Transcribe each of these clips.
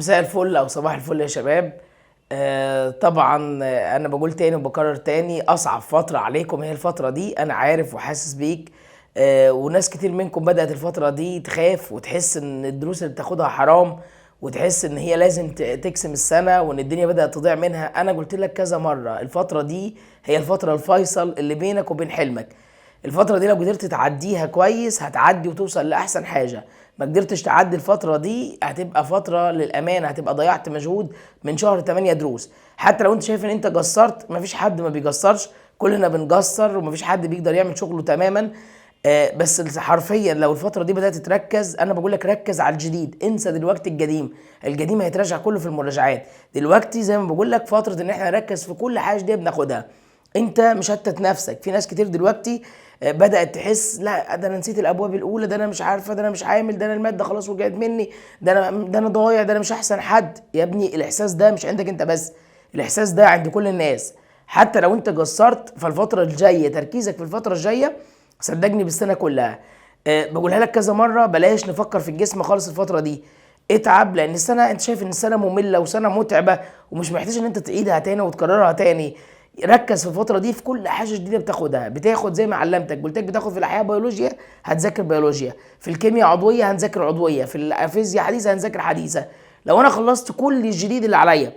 مساء الفل او صباح الفل يا شباب. طبعا، انا بقول تاني وبكرر تاني، اصعب فترة عليكم هي الفترة دي. انا عارف وحاسس بيك. وناس كتير منكم بدأت الفترة دي تخاف وتحس ان الدروس اللي بتاخدها حرام، وتحس ان هي لازم تقسم السنة وان الدنيا بدأت تضيع منها. انا قلت لك كذا مرة، الفترة دي هي الفترة الفيصل اللي بينك وبين حلمك. الفترة دي لو قدرت تعديها كويس هتعدي وتوصل لأحسن حاجة. ما قدرتش تعدي الفترة دي هتبقى فترة للأمانة، هتبقى ضيعت مجهود من شهر 8 دروس. حتى لو انت شايف ان انت قصرت، مفيش حد ما بيقصرش، كلنا بنقصر ومفيش حد بيقدر يعمل شغله تماما. بس حرفيا لو الفترة دي بدأت تركز، انا بقول لك ركز على الجديد، انسى دلوقتي القديم، القديم هيتراجع كله في المراجعات. دلوقتي زي ما بقول لك فترة ان احنا نركز في كل حاجة دي بناخدها. انت مشتت نفسك، في ناس كتير دلوقتي بدأت تحس لا ده انا نسيت الابواب الاولى، ده انا مش عارفه، ده انا مش عامل، ده انا المادة خلاص وقعت مني، ده انا ضايع، ده انا مش احسن حد. يا ابني الاحساس ده مش عندك انت بس، الاحساس ده عند كل الناس. حتى لو انت قصرت فالفتره الجاية، تركيزك في الفترة الجاية صدقني بالسنة كلها. بقولها لك كذا مرة، بلاش نفكر في الجسم خالص الفترة دي. اتعب، لان السنة انت شايف ان السنة مملة وسنة متعبة ومش محتاج ان انت تعيدها تاني وتكررها تاني. ركز في الفترة دي في كل حاجة جديدة بتاخدها. بتاخد زي ما علمتك، قلت لك بتاخد في الاحياء بيولوجيا هتذاكر بيولوجيا، في الكيمياء عضوية هنذاكر عضوية، في الفيزياء حديثه هنذاكر حديثه. لو انا خلصت كل الجديد اللي عليا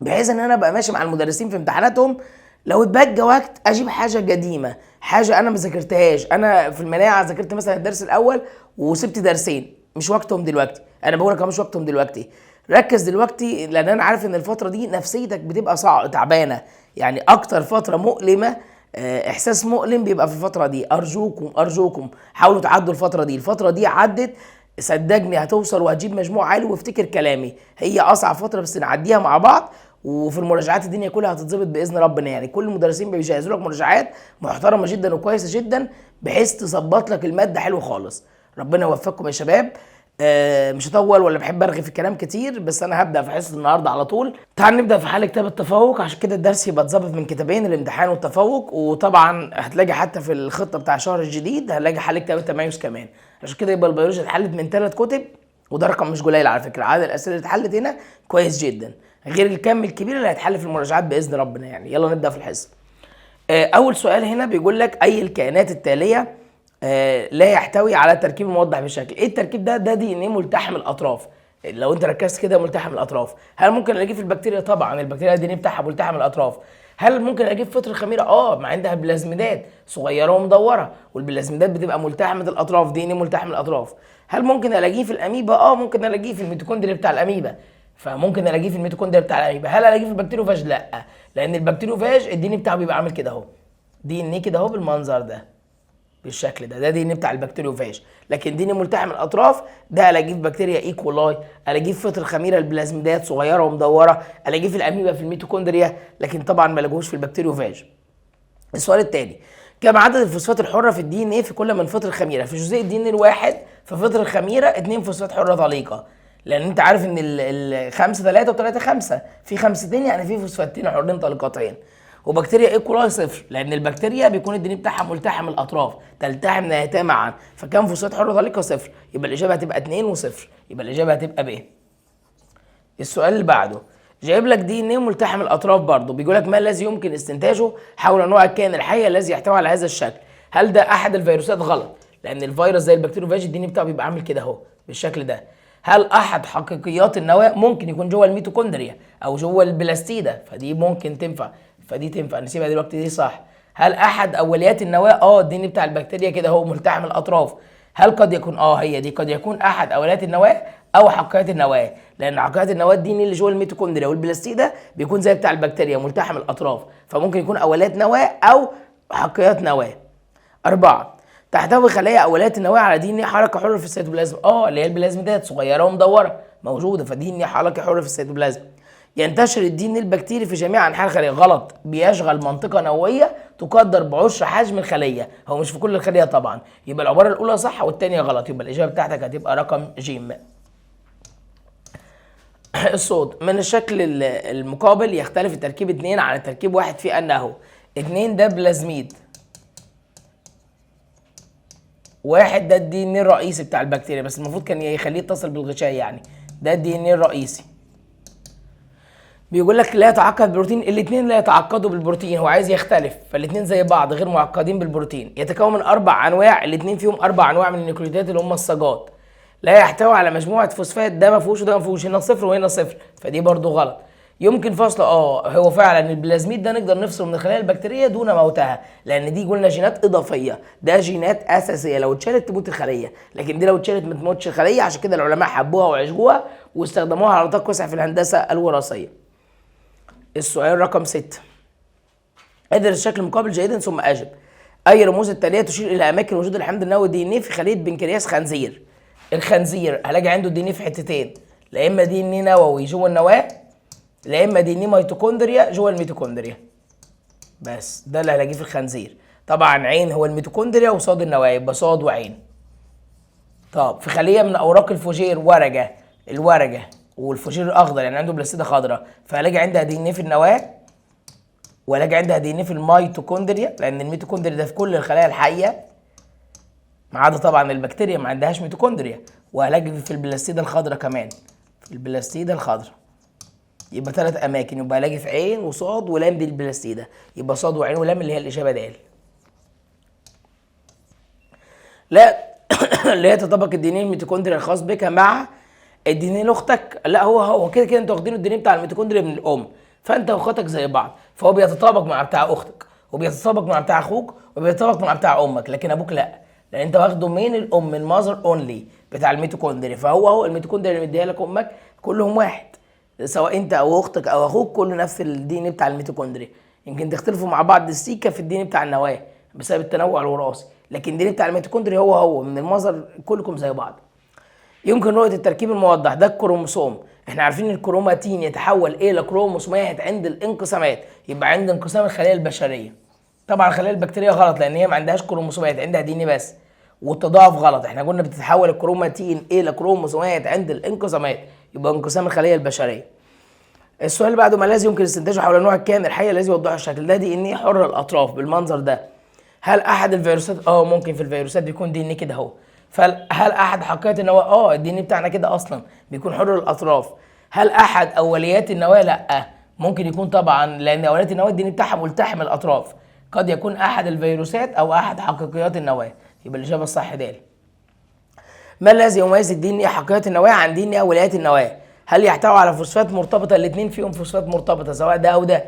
بحيث ان انا ابقى ماشي مع المدرسين في امتحاناتهم، لو اتبقى وقت اجيب حاجة قديمة، حاجة انا ما ذاكرتهاش. انا في المناعة ذاكرت مثلا الدرس الاول وسبت درسين، مش وقتهم دلوقتي. انا بقول لك مش وقتهم دلوقتي. ركز دلوقتي، لان انا عارف ان الفترة دي نفسيتك بتبقى صعب تعبانة، يعني اكتر فترة مؤلمة، احساس مؤلم بيبقى في الفترة دي. ارجوكم ارجوكم حاولوا تعدوا الفترة دي. الفترة دي عدت صدقني هتوصل وهتجيب مجموع عالي، وافتكر كلامي، هي اصعب فترة بس نعديها مع بعض. وفي المراجعات الدنيا كلها هتتظبط باذن ربنا. يعني كل المدرسين بيجهزوا لك مراجعات محترمه جدا وكويسة جدا بحيث تظبط لك المادة حلو خالص. ربنا يوفقكم يا شباب. مش هطول ولا بحب ارغي في الكلام كتير، بس انا هبدا في حصة النهارده على طول. تعال نبدا في حل كتاب التفوق، عشان كده الدرس يبقى اتظبط من كتابين، الامتحان والتفوق. وطبعا هتلاقي حتى في الخطة بتاع الشهر الجديد هنلاقي حل كتاب التميز كمان. عشان كده يبقى البيولوجيا اتحلت من 3 كتب، وده رقم مش قليل على فكرة. عدد الاسئلة اللي اتحلت هنا كويس جدا، غير الكم الكبير اللي هيتحل في المراجعات باذن ربنا. يعني يلا نبدا في الحصة. اول سؤال هنا بيقول لك اي الكائنات التالية لا يحتوي على تركيب موضح بشكل. ايه التركيب ده؟ ده DNA ملتحم الاطراف. لو انت ركزت كده ملتحم الاطراف. هل ممكن الاقيه في البكتيريا؟ طبعا البكتيريا ال DNA بتاعها ملتحم الاطراف. هل ممكن الاقيه في فطر الخميره؟ ما عندها بلازميدات صغيرة ومدوره، والبلازميدات بتبقى ملتحمه الاطراف، DNA ملتحم الاطراف. هل ممكن الاقيه في الاميبا؟ ممكن الاقيه في الميتوكوندريا بتاع الاميبا، فممكن الاقيه في الميتوكوندريا بتاع الاميبا. هل الاقيه في ال bacteriophage؟ لا، لان ال bacteriophage ال DNA بتاعه بيبقى عامل كده اهو، DNA كده اهو بالمنظر ده بالشكل ده، ده DNA بتاع ال bacteriophage. لكن DNA ملتحم الاطراف ده الاقيه في بكتيريا E. coli، الاقيه في فطر خميره البلازميدات صغيرة ومدوره، الاقيه في الاميبا في الميتوكوندريا، لكن طبعا ما الاقيهوش في ال bacteriophage. السؤال الثاني، كم عدد الفوسفات الحرة في ال DNA في كل من فطر الخميره؟ في جزيء ال DNA الواحد في فطر الخميره 2 فوسفات حره طليقه، لان انت عارف ان ال 5 3 و3 5 في 5 يعني في فوسفاتين حرين طليقتين. وبكتيريا E. coli 0، لان البكتيريا بيكون ال DNA بتاعها ملتحم الاطراف، تلتحم نهايتها معا، فكم فوسفات حره طليقه؟ 0. يبقى الاجابة هتبقى 2 و0، يبقى الاجابة هتبقى ب. السؤال اللي بعده جايب لك DNA ملتحم الاطراف برضه، بيقول لك ما الذي يمكن استنتاجه حول نوع الكائن الحي الذي يحتوي على هذا الشكل؟ هل ده احد الفيروسات؟ غلط، لان الفيروس زي ال bacteriophage ال DNA بتاعه بيبقى عامل كده اهو بالشكل ده. هل احد حقيقيات النواة؟ ممكن يكون جوه الميتوكوندريا او جوه البلاستيدا، فدي ممكن تنفع، فدي تنفع نسيبها دلوقتي دي صح. هل احد اوليات النواة؟ ال DNA بتاع البكتيريا كده اهو ملتحم الاطراف. هل قد يكون؟ هي دي قد يكون احد اوليات النواة او حقيقيات النواة، لان حقيقيات النواة دي اللي جوه الميتوكوندريا والبلاستيدا بيكون زي بتاع البكتيريا ملتحم الاطراف، فممكن يكون اوليات نواه او حقيقيات نواه. 4 تحتوي خلايا اوليات النواة على DNA حركة حره في السيتوبلازم. اللي هي البلازميدات صغيرة ومدوره موجودة، ف DNA حركة حره في السيتوبلازم. ينتشر ال DNA البكتيري في جميع انحاء الخلية. غلط، بيشغل منطقة نووية تقدر بعشر حجم الخلية، هو مش في كل الخلية طبعا. يبقى العبارة الاولى صح والثانية غلط، يبقى الاجابة بتاعتك هتبقى رقم ج. الصوت من الشكل المقابل يختلف التركيب 2 عن التركيب 1 في انه 2 ده بلازميد، واحد ده ال DNA الرئيسي بتاع البكتيريا، بس المفروض كان يخليه يتصل بالغشاء يعني. ده ال DNA الرئيسي. بيقول لك لا يتعقد بروتين، الاثنين لا يتعقدوا بالبروتين، هو عايز يختلف، فالاثنين زي بعض غير معقدين بالبروتين. يتكون من 4 انواع، الاثنين فيهم 4 انواع من النيوكليوتيدات اللي هم الصاجات. لا يحتوي على مجموعة فوسفات، ده ما فيهوش وده ما فيهوش، هنا صفر وهنا صفر، فدي برضو غلط. يمكن فصل، هو فعلا البلازميد ده نقدر نفصله من الخلايا البكتيريه دون موتها، لان دي قلنا جينات اضافية، ده جينات اساسية لو اتشالت تموت الخلية، لكن دي لو اتشالت ما تموتش الخلية، عشان كده العلماء حبوها وعشقوها واستخدموها على نطاق واسع في الهندسة الوراثية. السؤال رقم 6، ادرس الشكل المقابل جيدا ثم اجب. اي رموز التالية تشير الى اماكن وجود الحمض النووي DNA في خليه بنكرياس خنزير؟ الخنزير هلاقي عنده DNA في حتتين، لا اما DNA نووي جوه النواة، لا اما DNA ميتوكوندريا جوه الميتوكوندريا. بس ده اللي هلاقيه في الخنزير. طبعا عين هو الميتوكوندريا وصاد النواة، يبقى صاد وعين. طب في خليه من اوراق الفوجير ورقة، الورقة والفوجير الاخضر يعني عنده بلاستيده خضراء، فهلاقي عندها DNA في النواة، ولاقي عندها DNA في الميتوكوندريا، لان الميتوكوندريا ده في كل الخلايا الحية ما عدا طبعا البكتيريا ما عندهاش ميتوكوندريا، وهلاقي في البلاستيده الخضراء كمان، في البلاستيده الخضراء. يبقى 3 اماكن، يبقى هلاقي في عين وصاد ولام دي البلاستيده، يبقى صاد وعين ولام اللي هي الاجابة د. لا لا يتطابق ال DNA الميتوكوندريا الخاص بك مع ال DNA لاختك، لا هو كده كده انتوا واخدين ال DNA بتاع الميتوكوندريا من الام، فانت واخواتك زي بعض، فهو بيتطابق مع بتاع اختك وبيتطابق مع بتاع اخوك وبيتطابق مع بتاع امك، لكن ابوك لا، لان انت واخده من الام، من mother only بتاع الميتوكوندريا، فهو هو الميتوكوندريا اللي مديها لك امك كلهم واحد، سواء انت او اختك او اخوك كله نفس ال DNA بتاع الميتوكوندريا. يمكن تختلفوا مع بعض السيكه في ال DNA بتاع النواة بسبب التنوع الوراثي، لكن ال DNA بتاع الميتوكوندريا هو هو من ال mother، كلكم زي بعض. يمكن رؤية التركيب الموضح، ده الكروموسوم، احنا عارفين ان الكروماتين يتحول الى كروموسومات عند الانقسامات، يبقى عند انقسام الخلية البشرية. طبعا الخلايا البكتيريه غلط لان هي ما عندهاش كروموسومات، عندها DNA بس. والتضاعف غلط، احنا قلنا بتتحول الكروماتين الى كروموسومات عند الانقسامات، يبقى انقسام الخلية البشرية. السؤال اللي بعده، ما الذي يمكن استنتاجه حول نوع الكائن الحي الذي يوضحه الشكل؟ ده DNA حر الاطراف بالمنظر ده. هل احد الفيروسات؟ ممكن في الفيروسات بيكون DNA كده اهو. فهل احد حقيقة النواة؟ ال DNA بتاعنا كده اصلا بيكون حر الاطراف. هل احد اوليات النواة؟ لا، ممكن يكون طبعا، لان اوليات النواة ال DNA بتاعها ملتحم الاطراف. قد يكون احد الفيروسات او احد حقيقيات النواة، يبقى الاجابة الصح د. ما الذي يميز ال DNA حقيقيات النواة عن DNA اوليات النواة؟ هل يحتوي على فوسفات مرتبطة؟ الاثنين فيهم فوسفات مرتبطة سواء ده او ده.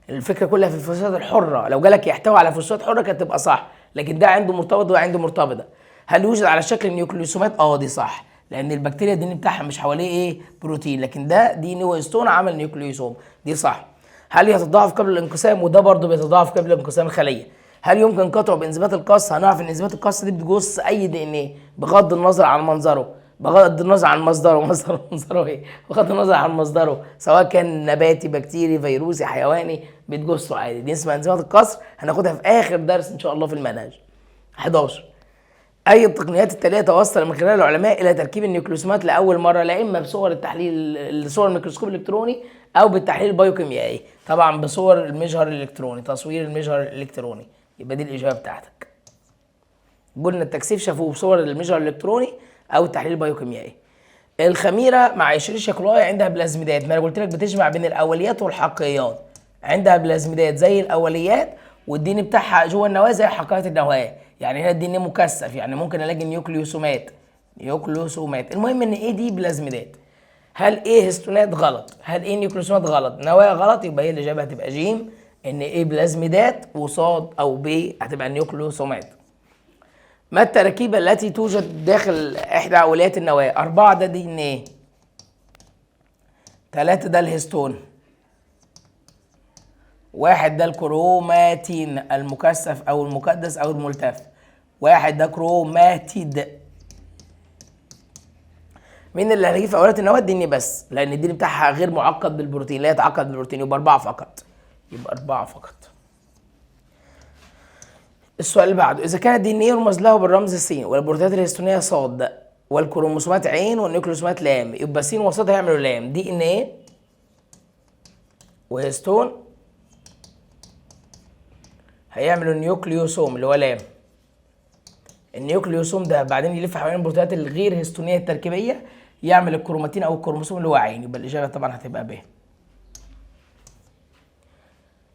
الفكرة كلها في الفوسفات الحرة، لو جالك يحتوي على فوسفات حره كانت تبقى صح، لكن ده عنده مرتبط وده عنده مرتبطة. هل يوجد على شكل نيوكليوسومات؟ دي صح، لان البكتيريا ال DNA بتاعها مش حواليه ايه؟ بروتين، لكن ده DNA وهيستون عمل نيوكليوسوم، دي صح. هل يتضاعف قبل الانقسام؟ وده برضه بيتضاعف قبل انقسام الخلية. هل يمكن قطعه بانزيمات القص؟ هنعرف ان انزيمات القص دي بتجص اي DNA بغض النظر عن منظره، بغض النظر عن مصدره، مصدره ايه؟ بغض النظر عن مصدره، سواء كان نباتي بكتيري فيروسي حيواني، بتجصه عادي. دي اسمها انزيمات القصر، هناخدها في اخر درس ان شاء الله في المنهج. 11، اي التقنيات التالية توصل من خلال العلماء الى تركيب النيوكليوسومات لاول مرة؟ لا اما بصور التحليل، صور الميكروسكوب الالكتروني، او بالتحليل البيوكيميائي. طبعا بصور المجهر الالكتروني، تصوير المجهر الالكتروني، يبقى دي الاجابة بتاعتك. قلنا التكثيف شافوه بصور المجهر الالكتروني او التحليل البيوكيميائي. الخميره مع Escherichia coli عندها بلازميدات، ما انا قلت لك بتجمع بين الاوليات والحقيقيات، عندها بلازميدات زي الاوليات، وال DNA بتاعها جوه النواة زي حقائق النواة، يعني هنا ال DNA مكثف، يعني ممكن الاقي نيوكليوسومات، نيوكليوسومات. المهم ان ايه دي بلازميدات. هل ايه هستونات؟ غلط. هل ايه نيوكليوسومات؟ غلط. نواه غلط، يبقى هي الاجابة هتبقى جيم، ان ايه بلازميدات، وصاد او ب هتبقى نيوكليوسومات. ما التراكيب التي توجد داخل احدى اوليات النواة؟ 4 ده DNA، 3 ده الهستون، 1 ده الكروماتين المكثف او المكدس او الملتف، 1 ده كروماتيد. مين اللي هنجيب في اوليات النواة؟ DNA بس، لان ال DNA بتاعها غير معقد بالبروتين، لا يتعقد بالبروتين، يبقى 4 فقط، يبقى 4 فقط. السؤال اللي بعده، اذا كان ال DNA يرمز له بالرمز س، والبروتينات الهستونيه صاد، والكروموسومات عين، والنيوكليوسومات لام، يبقى س وصاد هيعملوا لام. DNA وهستون هيعملوا نيوكليوسوم اللي هو لام. النيوكليوسوم ده بعدين يلف حوالين البروتينات الغير هستونيه التركيبيه، يعمل الكروماتين او الكروموسوم اللي هو عين، يبقى الاجابة طبعا هتبقى ب.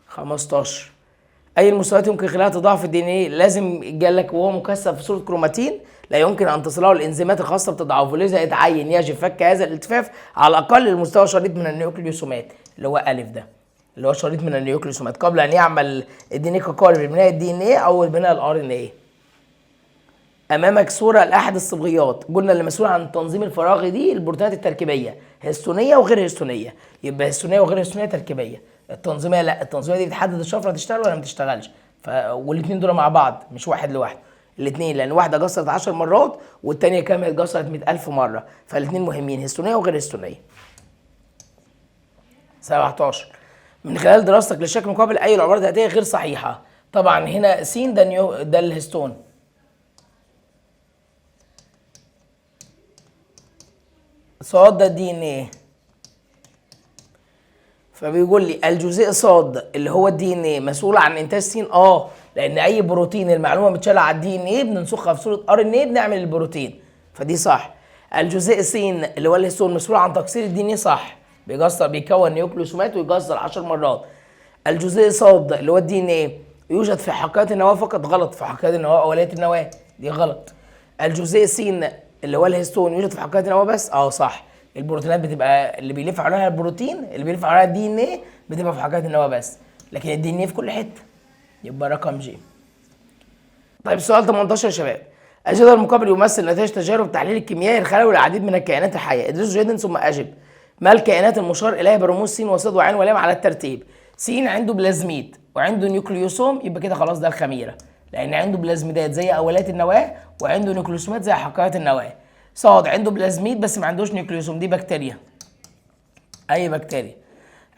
15 اي المستويات يمكن خلالها تضاعف ال DNA؟ لازم جالك وهو مكثف في صوره كروماتين لا يمكن ان تصله الانزيمات الخاصة بتضاعفه، لذا يتعين يجب فك هذا الالتفاف على الاقل لمستوى شريط من النيوكليوسومات اللي هو الف ده، اللي هو شريط من النيوكليوسومات قبل ان يعمل ال DNA كقالب لبناء ال DNA او بناء ال RNA. امامك صوره لاحد الصبغيات، قلنا اللي مسؤول عن التنظيم الفراغي دي البروتينات التركيبيه، هستونيه وغير هستونيه، يبقى هستونيه وغير هستونيه تركيبيه. التنظيمية لا، التنظيمية دي بتحدد الشفرة تشتغل ولا ما تشتغلش، والاثنين دول مع بعض مش واحد لوحده، الاثنين، لان واحدة جسرت 10 مرات والثانية كمان جسرت 100,000 مرة، فالاثنين مهمين، هستونيه وغير هستونيه. 17 من خلال دراستك للشكل مقابل اي العبارات الاتية غير صحيحه؟ طبعا هنا س ده ده الهستون، صاد ده DNA. فبيقول لي الجزيء صاد اللي هو ال DNA مسؤول عن انتاج س، لان اي بروتين المعلومة متشاله على ال DNA بننسخها في صوره RNA بنعمل البروتين، فدي صح. الجزيء س اللي هو الهستون مسؤول عن تكسير ال DNA، صح، بيجسر بيكون نيوكليوسومات ويجسر 10 مرات. الجزيء صاد اللي هو ال DNA يوجد في حقيقات النواة فقط، غلط، في حقيقات النواة اوليه النواة، دي غلط. الجزيء س اللي هو الهستون يوجد في حقيقات النواة بس، صح، البروتينات بتبقى اللي بيلف حواليها البروتين اللي بيلف حواليها ال DNA بتبقى في حقيقات النواة بس، لكن ال DNA في كل حتة، يبقى رقم ج. طيب سؤال 18 يا شباب، الجدول المقابل يمثل نتائج تجارب التحليل الكيميائي الخلوي للعديد من الكائنات الحية، ادرسوا جيدا ثم اجب. ما الكائنات المشار اليها برموز س وص وعين ولام على الترتيب؟ س عنده بلازميد وعنده نيوكليوسوم، يبقى كده خلاص ده الخميره، لان عنده بلازميدات زي اولات النواة وعنده نيوكليوسومات زي حقائق النواة. صاد عنده بلازميد بس ما عندوش نيوكليوسوم، دي بكتيريا، اي بكتيريا.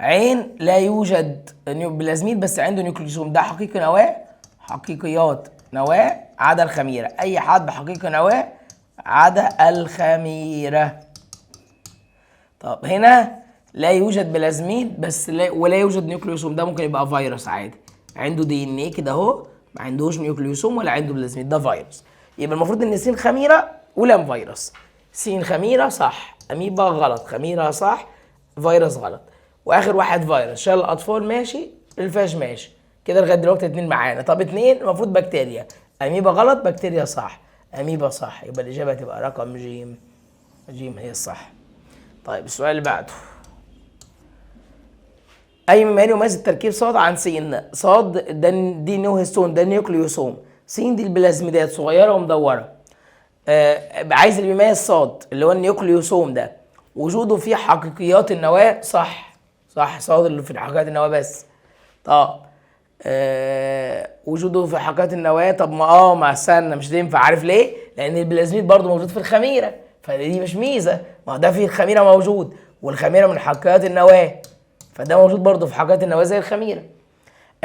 عين لا يوجد بلازميد بس عنده نيوكليوسوم، ده حقيقي نواه، حقيقيات نواه عدا الخميره، اي حد حقيقي نواه عدا الخميره. طب هنا لا يوجد بلازميد بس لا ولا يوجد نيوكليوسوم، ده ممكن يبقى فيروس عادي، عنده DNA كده اهو، ما عندوش نيوكليوسوم ولا عنده بلازميد، ده فيروس. يبقى المفروض ان س خميره ولام فيروس. س خميره صح، اميبا غلط، خميره صح، فيروس غلط، واخر واحد فيروس. شال الاطفال ماشي، الفاش ماشي، كده لغاية دلوقتي اتنين معانا. طب اتنين المفروض بكتيريا، اميبا غلط، بكتيريا صح، اميبا صح، يبقى الاجابة تبقى رقم جيم، جيم هي الصح. طيب السؤال اللي بعده، اي مما يميز التركيب صاد عن س؟ صاد ده دي نيوهستون، ده نيوكليوسوم، س دي البلازميدات صغيرة ومدوره. عايز اللي بيميز صاد اللي هو النيوكليوسوم ده وجوده في حقيقيات النواة، صح صح، صاد اللي في حقيقيات النواة بس. طب وجوده في حقيقيات النواة، طب ما ما استنى مش هتنفع، عارف ليه؟ لان البلازميد برضه موجود في الخميره، فدي مش ميزة، ما ده في الخميره موجود والخميره من حقيقيات النواة، فده موجود برضه في حقيقيات النواة زي الخميره.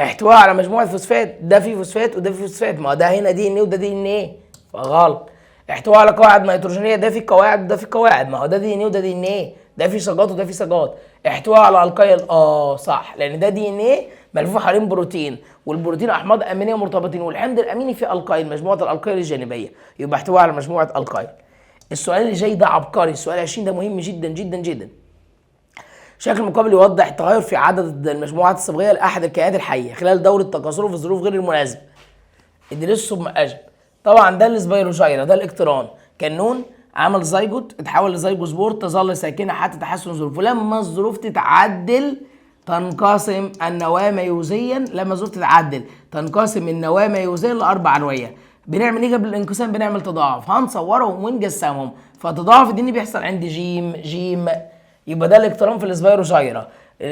احتواء على مجموعة فوسفات، ده فيه فوسفات وده فيه فوسفات، ما ده هنا DNA وده DNA، فغلط. احتواء على قواعد نيتروجينيه، ده فيه قواعد وده فيه قواعد، ما هو ده DNA وده DNA، ده فيه سجات وده فيه سجات. احتواء على القايل، صح، لان ده DNA ملفوف حوالين بروتين، والبروتين احماض امينيه مرتبطين، والحمض الاميني فيه القايل، مجموعة الالقايل الجانبية، يبقى احتواء على مجموعة القايل. السؤال اللي جاي ده عبقري، السؤال 20 ده مهم جدا جدا جدا. شكل مقابل يوضح التغير في عدد المجموعات الصبغيه لاحد الكائنات الحية خلال دوره تكاثره في الظروف غير المناسبة. ادرسه بأجب. طبعا ده ال spirogyra، ده الاقتران، كان نون عمل زيجوت اتحول ل zygospore، تظل ساكنة حتى تحسن الظروف، ولما الظروف تتعدل تنقسم النواة ميوزيا، لما الظروف تتعدل تنقسم النواة ميوزيا لاربع انوية. بنعمل ايه قبل الانقسام؟ بنعمل تضاعف، هنصورهم ونجسمهم، فتضاعف الدنيا بيحصل عند جيم جيم، يبقى ده الاقتران في ال spirogyra.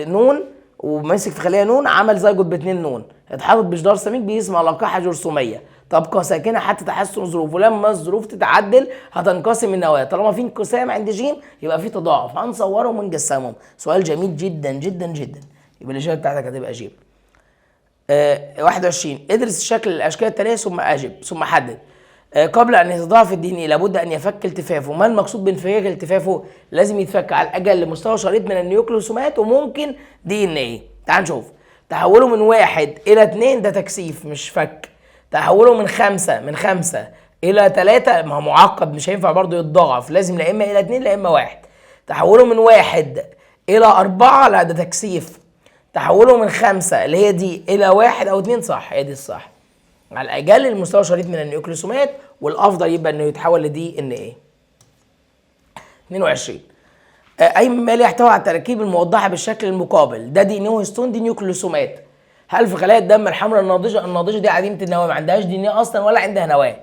نون وماسك في خليه نون عمل زيجوت باتنين نون، اتحطت بجدار سميك بيسمى لقاحه جرثوميه، تبقى ساكنة حتى تحسن الظروف، ولما الظروف تتعدل هتنقسم النواة. طالما في انقسام عند جيم يبقى في تضاعف، هنصورهم ونجسمهم. سؤال جميل جدا جدا جدا، يبقى الاجابة بتاعتك هتبقى جيم. 21 ادرس الشكل الاشكال التالية ثم اجب ثم حدد. قبل ان يتضاعف ال DNA لابد ان يفك التفافه. ما المقصود بانفكاك التفافه؟ لازم يتفك على الاقل لمستوى شريط من النيوكليوسومات وممكن DNA. تعال نشوف تحوله من 1 الى 2 ده تكثيف مش فك. تحوله من 5 الى الى 3، ما هو معقد مش هينفع برضه يتضاعف، لازم لا اما الى 2 لا اما 1. تحوله من 1 الى 4، لا ده تكثيف. تحوله من 5 اللي هي دي الى 1 او 2، صح، هي دي الصح. على الاقل المستوى شريط من النيوكليوسومات، والافضل يبقى انه يتحول ل DNA. 22 اي مما يحتوي على التركيب الموضحة بالشكل المقابل؟ ده DNA وهستون، دي نيوكليوسومات. هل في خلايا الدم الحمراء الناضجة؟ الناضجة دي عديمه النواة، ما عندهاش DNA اصلا ولا عندها نواه.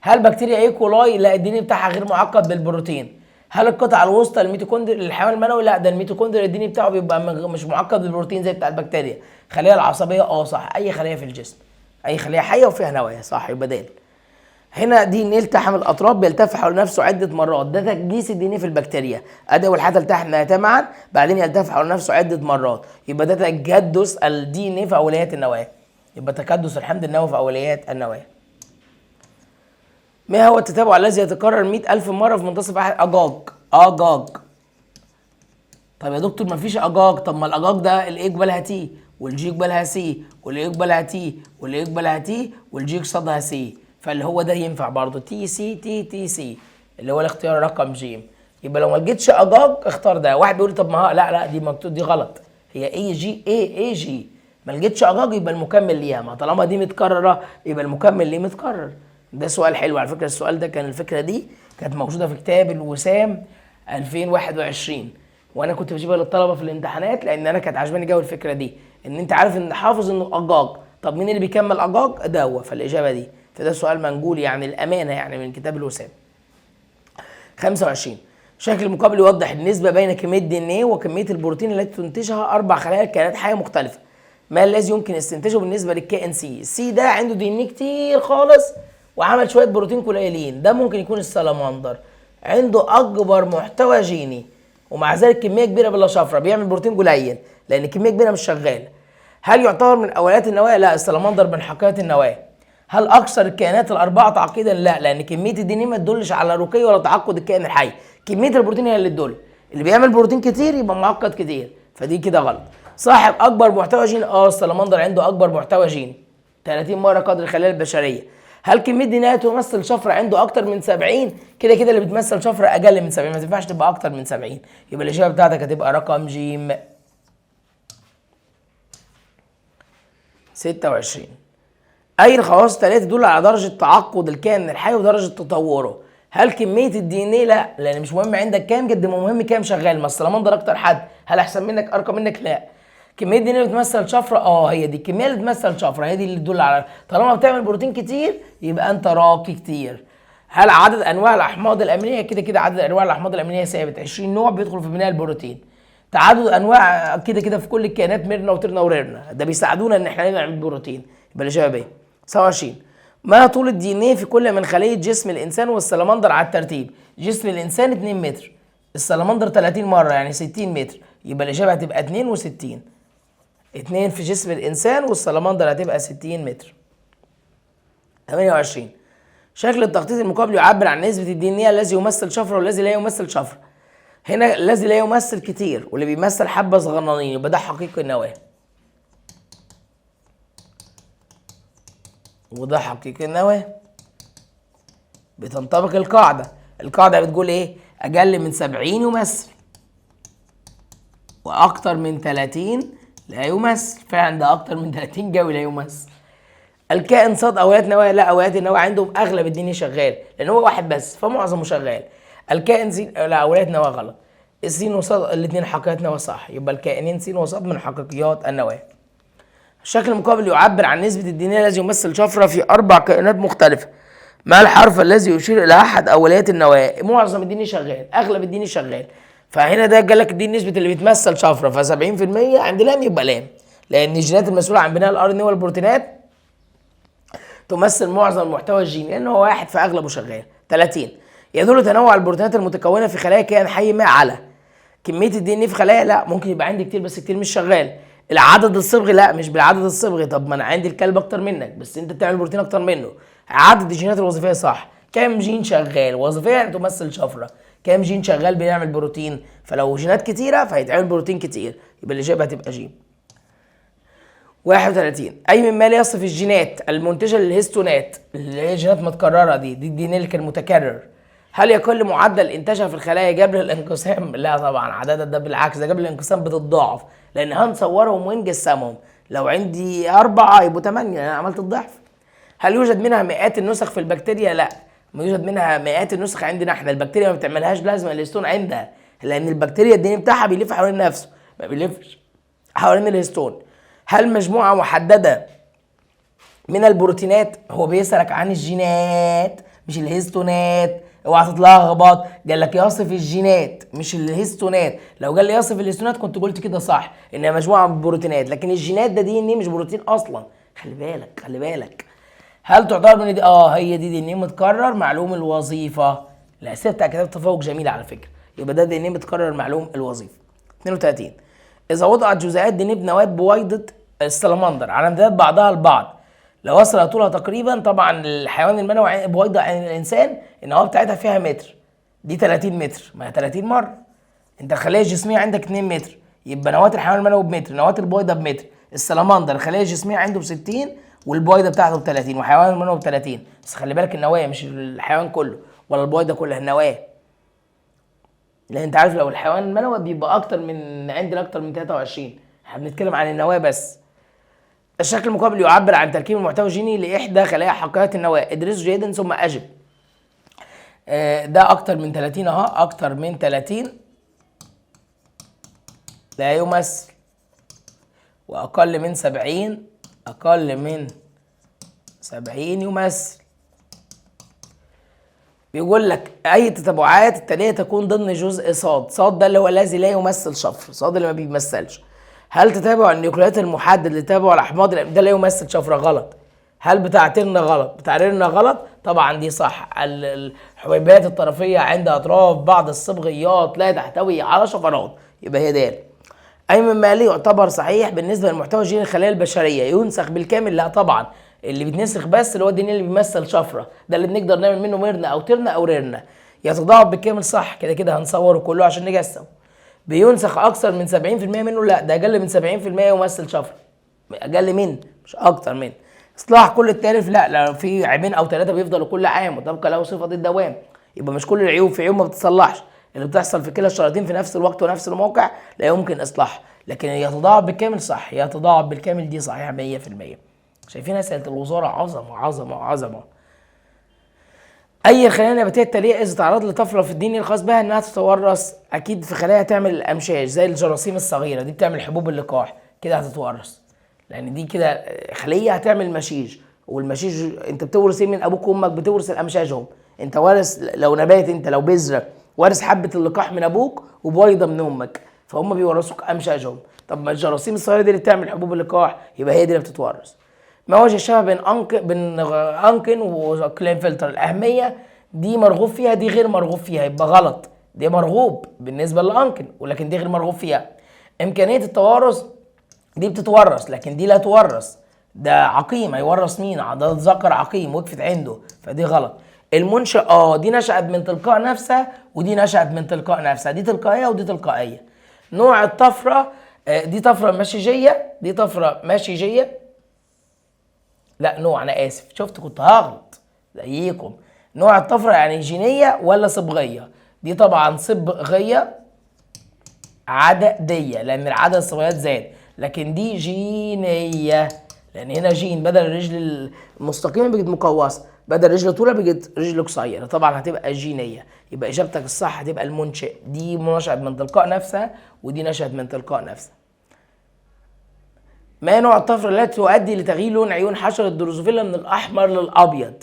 هل بكتيريا E. coli؟ لا، ال DNA بتاعها غير معقد بالبروتين. هل القطعة الوسطى الميتوكوندريا للحيوان المنوي؟ لا، ده الميتوكوندريا ال DNA بتاعه بيبقى مش معقد بالبروتين زي بتاع البكتيريا. خليه العصبية؟ صح، اي خليه في الجسم، اي خليه حيه وفيها نواه، صح، يبقى دال. هنا DNA التحم الاطراف بيلتف حول نفسه عده مرات، ده تكديس ال DNA في البكتيريا. ادي اول حاجة التحم معا، بعدين يلتف حول نفسه عده مرات، يبقى ده تكدس ال DNA في اوليات النواة، يبقى تكدس الحمض النووي في اوليات النواة. ما هو التتابع الذي يتكرر 100,000 مرة في منتصف احد؟ اجاج. اجاج. طب يا دكتور ما فيش اجاج، طب ما الاجاج ده الاي قبلها تي والجي قبلها سي والاي قبلها تي والاي قبلها تي والجي قصادها سي، فاللي هو ده ينفع برضه T C T T C اللي هو الاختيار رقم ج. يبقى لو ما لقيتش اجاج اختار ده. واحد بيقول لي طب ما لا لا دي مكتوب دي غلط، هي A G A A G. ما لقيتش اجاج يبقى المكمل ليها، ما طالما دي متكررة يبقى المكمل ليه متكرر. ده سؤال حلو على فكرة، السؤال ده كان الفكرة دي كانت موجودة في كتاب الوسام 2021، وانا كنت بجيبها للطلبة في الامتحانات لان انا كانت عاجباني جو الفكرة دي، ان انت عارف ان حافظ انه اجاج، طب مين اللي بيكمل اجاج؟ ده هو، فالاجابه دي. فده سؤال منقول يعني الامانة يعني من كتاب الوسام. 25 شكل المقابل يوضح النسبة بين كمية DNA وكمية البروتين التي تنتجها 4 خلايا كائنات حيه مختلفة. ما الذي يمكن استنتاجه بالنسبة للكائن C؟ C ده عنده DNA كتير خالص وعمل شوية بروتين قليلين، ده ممكن يكون السلمندر، عنده اكبر محتوى جيني ومع ذلك كمية كبيرة بلا شفرة، بيعمل بروتين قليل لان كمية كبيرة مش شغالة. هل يعتبر من اوليات النواة؟ لا، السلمندر من حقيقة النواة. هل اكثر الكائنات الاربعة تعقيدا؟ لا، لان كمية ال DNA ما تدلش على رقي ولا تعقد الكائن الحي، كمية البروتين هي اللي تدل. اللي بيعمل بروتين كتير يبقى معقد كتير، فدي كده غلط. صاحب اكبر محتوى جيني؟ السلمندر عنده اكبر محتوى جيني، 30 مرة قدر الخلايا البشرية. هل كمية DNA تمثل شفرة عنده اكتر من 70؟ كده كده اللي بتمثل شفرة اقل من 70، ما تنفعش تبقى اكتر من 70، يبقى الاجابة بتاعتك هتبقى رقم ج. 26 اي الخواص الثلاثة تدل على درجه تعقد الكائن الحي ودرجة تطوره؟ هل كمية ال DNA؟ لا، لان مش مهم عندك كام قد ما مهم كام شغال، ما السلمندر اكتر حد، هل احسن منك ارقى منك؟ لا. كمية DNA اللي بتمثل شفرة؟ هي دي الكمية اللي بتمثل شفرة، هي دي اللي تدل على، طالما بتعمل بروتين كتير يبقى انت راقي كتير. هل عدد انواع الاحماض الامينية؟ كده كده عدد انواع الاحماض الامينية ثابت، 20 نوع بيدخل في بناء البروتين. تعدد انواع كده كده في كل الكائنات ميرنا وترنا وريرنا، ده بيساعدونا ان احنا نعمل بروتين، يبقى الاجابة ب. 27 ما طول ال DNA في كل من خليه جسم الانسان والسلمندر على الترتيب؟ جسم الانسان 2 متر، السلمندر 30 مرة يعني 60 متر، يبقى الاجابة هتبقى 62. 2 في جسم الانسان والسلمندر هتبقى 60 متر. 28 شكل التخطيط المقابل يعبر عن نسبه ال DNA الذي يمثل شفرة والذي لا يمثل شفرة. هنا الذي لا يمثل كتير واللي بيمثل حبه صغننين، يبقى ده حقيقي النواة وده حقيقي النواة. بتنطبق القاعدة، القاعدة بتقول ايه؟ اقل من 70 يمثل واكتر من 30 لا يمثل، فعلا ده اكتر من 30 جوي لا يمثل. الكائن صاد اوليات نواه؟ لا، اوليات النواة عندهم اغلب الدنيا شغال لان هو واحد بس فمعظمه شغال. الكائن سين، لا اوليات نواه غلط. السين وصاد الاثنين حقيقيات نواه صح، يبقى الكائنين سين وصاد من حقيقيات النواة. الشكل المقابل يعبر عن نسبة ال DNA الذي يمثل شفرة في 4 كائنات مختلفة. ما الحرف الذي يشير إلى أحد أوليات النواة؟ معظم ال DNA شغال، أغلب ال DNA شغال. فهنا ده جالك دي نسبة اللي بتمثل شفرة، ف 70% عند لام يبقى لام، لأن الجينات المسؤولة عن بناء ال RNA والبروتينات تمثل معظم المحتوى الجيني لأن هو واحد فأغلبه شغال. 30 يدل تنوع البروتينات المتكونة في خلايا كائن حي ما على كمية ال DNA في خلايا؟ لا، ممكن يبقى عندي كتير بس كتير مش شغال. العدد الصبغي؟ لا، مش بالعدد الصبغي، طب ما انا عندي الكلب اكتر منك بس انت بتعمل بروتين اكتر منه. عدد الجينات الوظيفية صح، كام جين شغال وظيفية يعني تمثل شفرة، كام جين شغال بيعمل بروتين، فلو جينات كتيرة فهيتعمل بروتين كتير، يبقى الاجابة هتبقى جيم. 31، اي مما لا يصف الجينات المنتجة للهستونات اللي هي جينات متكررة، دي ال DNA اللي كان متكرر، هل يقل معدل انتاجها في الخلايا قبل الانقسام؟ لا طبعا، عددها ده بالعكس، ده قبل الانقسام بتتضاعف، لان هنصورهم ونجسمهم، لو عندي 4 يبقوا 8، انا عملت الضعف. هل يوجد منها مئات النسخ في البكتيريا؟ لا، ما يوجد منها مئات النسخ عندنا احنا، البكتيريا ما بتعملهاش لازم الهستون عندها، لان البكتيريا ال DNA بتاعها بيلف حوالين نفسه، ما بيلفش حوالين الهستون. هل مجموعة محددة من البروتينات؟ هو بيسألك عن الجينات مش الهستونات، اوعى تتلخبط، قال لك يصف الجينات مش الهستونات، لو قال لي يصف الهستونات كنت قلت كده صح انها مجموعة من البروتينات، لكن الجينات ده DNA مش بروتين اصلا، خلي بالك خلي بالك. هل تعتبر من دي؟ هي دي DNA متكرر معلوم الوظيفة، الاسئلة بتاع كتاب التفوق جميلة على فكرة، يبقى ده DNA متكرر معلوم الوظيفة. 32، اذا وضعت جزيئات DNA بنواه بويضة السلمندر على امتداد بعضها البعض لو وصل طولها تقريبا، طبعا الحيوان المنوي بويضة عين الانسان النواة بتاعتها فيها متر، دي 30 متر، ما هي 30 مرة، انت الخلية الجسمية عندك 2 متر، يبقى نواه الحيوان المنوي بمتر، نواه البويضة بمتر، السلمندر الخلية الجسمية عنده ب 60 والبويضه بتاعته ب 30 وحيوان المنوي ب 30، بس خلي بالك النواة مش الحيوان كله ولا البويضة كلها، النواة، لان انت عارف لو الحيوان المنوي بيبقى اكتر من عندنا اكتر من 23، احنا بنتكلم عن النواة بس. الشكل المقابل يعبر عن تركيب المحتوى الجيني لاحدى خلايا حقيقة النواة، ادرسه جيدا ثم اجب. ده اكتر من 30 اهو، اكتر من 30 لا يمثل، واقل من 70، اقل من 70 يمثل. بيقول لك اي تتبعات التالية تكون ضمن جزء صاد، صاد ده اللي هو الذي لا يمثل شفر، صاد اللي ما بيمثلش. هل تتابع النيوكليات المحدد لتتابع الاحماض؟ ده لا يمثل شفرة، غلط. هل بتاع ترنا غلط؟ بتاع رنا غلط؟ طبعا دي صح. الحبيبات الطرفيه عند اطراف بعض الصبغيات لا تحتوي على شفرات، يبقى هي دال. اي مما يلي يعتبر صحيح بالنسبة للمحتوى الجيني للخلايا البشرية؟ ينسخ بالكامل؟ لا طبعا، اللي بيتنسخ بس اللي هو ال DNA اللي بيمثل شفرة، ده اللي بنقدر نعمل منه مرنا او ترنا او رنا. يتضاعف بالكامل؟ صح، كده كده هنصوره كله عشان نجسمه. بينسخ اكثر من 70% منه؟ لا، ده اقل من 70% يمثل شفرة، اقل من مش اكتر من. اصلاح كل التالف؟ لا، لو في عيبين او 3 بيفضلوا كل عام وتبقى له صفة الدوام، يبقى مش كل العيوب، في عيوب ما بتتصلحش، اللي بتحصل في كلا الشريطين في نفس الوقت ونفس الموقع لا يمكن اصلاحها، لكن يتضاعف بالكامل صح، يتضاعف بالكامل دي صحيحه 100%. شايفين اسئلة الوزارة عظمه عظمه عظمه. اي الخلايا النباتية التالية اذا تعرضت لطفره في الدين الخاص بها انها تتورث؟ اكيد في خلايا تعمل الامشاج زي الجراثيم الصغيرة دي بتعمل حبوب اللقاح، كده هتتورث، لان دي كده خليه هتعمل مشيج، والمشيج انت بتورث ايه من ابوك وامك؟ بتورث الامشاج اهم، انت وارث لو نبات، انت لو بذرة وارث حبه اللقاح من ابوك وبويضه من امك، فهم بيورثوك امشاجهم. طب ما الجراثيم الصغيرة دي اللي بتعمل حبوب اللقاح، يبقى هي دي اللي بتتورث. ما وجه الشبه بين انكن وكلينفلتر؟ الاهمية دي مرغوب فيها، دي غير مرغوب فيها، يبقى غلط، دي مرغوب بالنسبة لانكن ولكن دي غير مرغوب فيها. امكانية التوارث دي بتتورث لكن دي لا تورث، ده عقيم، هيورث مين؟ ده ذكر عقيم وقفت عنده، فدي غلط. المنشأ دي نشأت من تلقاء نفسها ودي نشأت من تلقاء نفسها، دي تلقائية ودي تلقائية. نوع الطفرة دي طفرة مشيجيه، دي طفرة مشيجيه، لا نوع، انا اسف، شفت كنت هغلط زيكم. نوع الطفرة يعني جينية ولا صبغيه؟ دي طبعا صبغيه عددية لان العدد الصبغيات زاد، لكن دي جينية لان هنا جين، بدل الرجل المستقيمة بقت مقوسة، بدل رجل طويلة بقت رجل قصيرة، طبعا هتبقى جينية. يبقى اجابتك الصح هتبقى المنشئ، دي نشأت من تلقاء نفسها ودي نشأت من تلقاء نفسها. ما نوع الطفرة التي تؤدي لتغيير لون عيون حشرة الدروزوفيلا من الأحمر للأبيض؟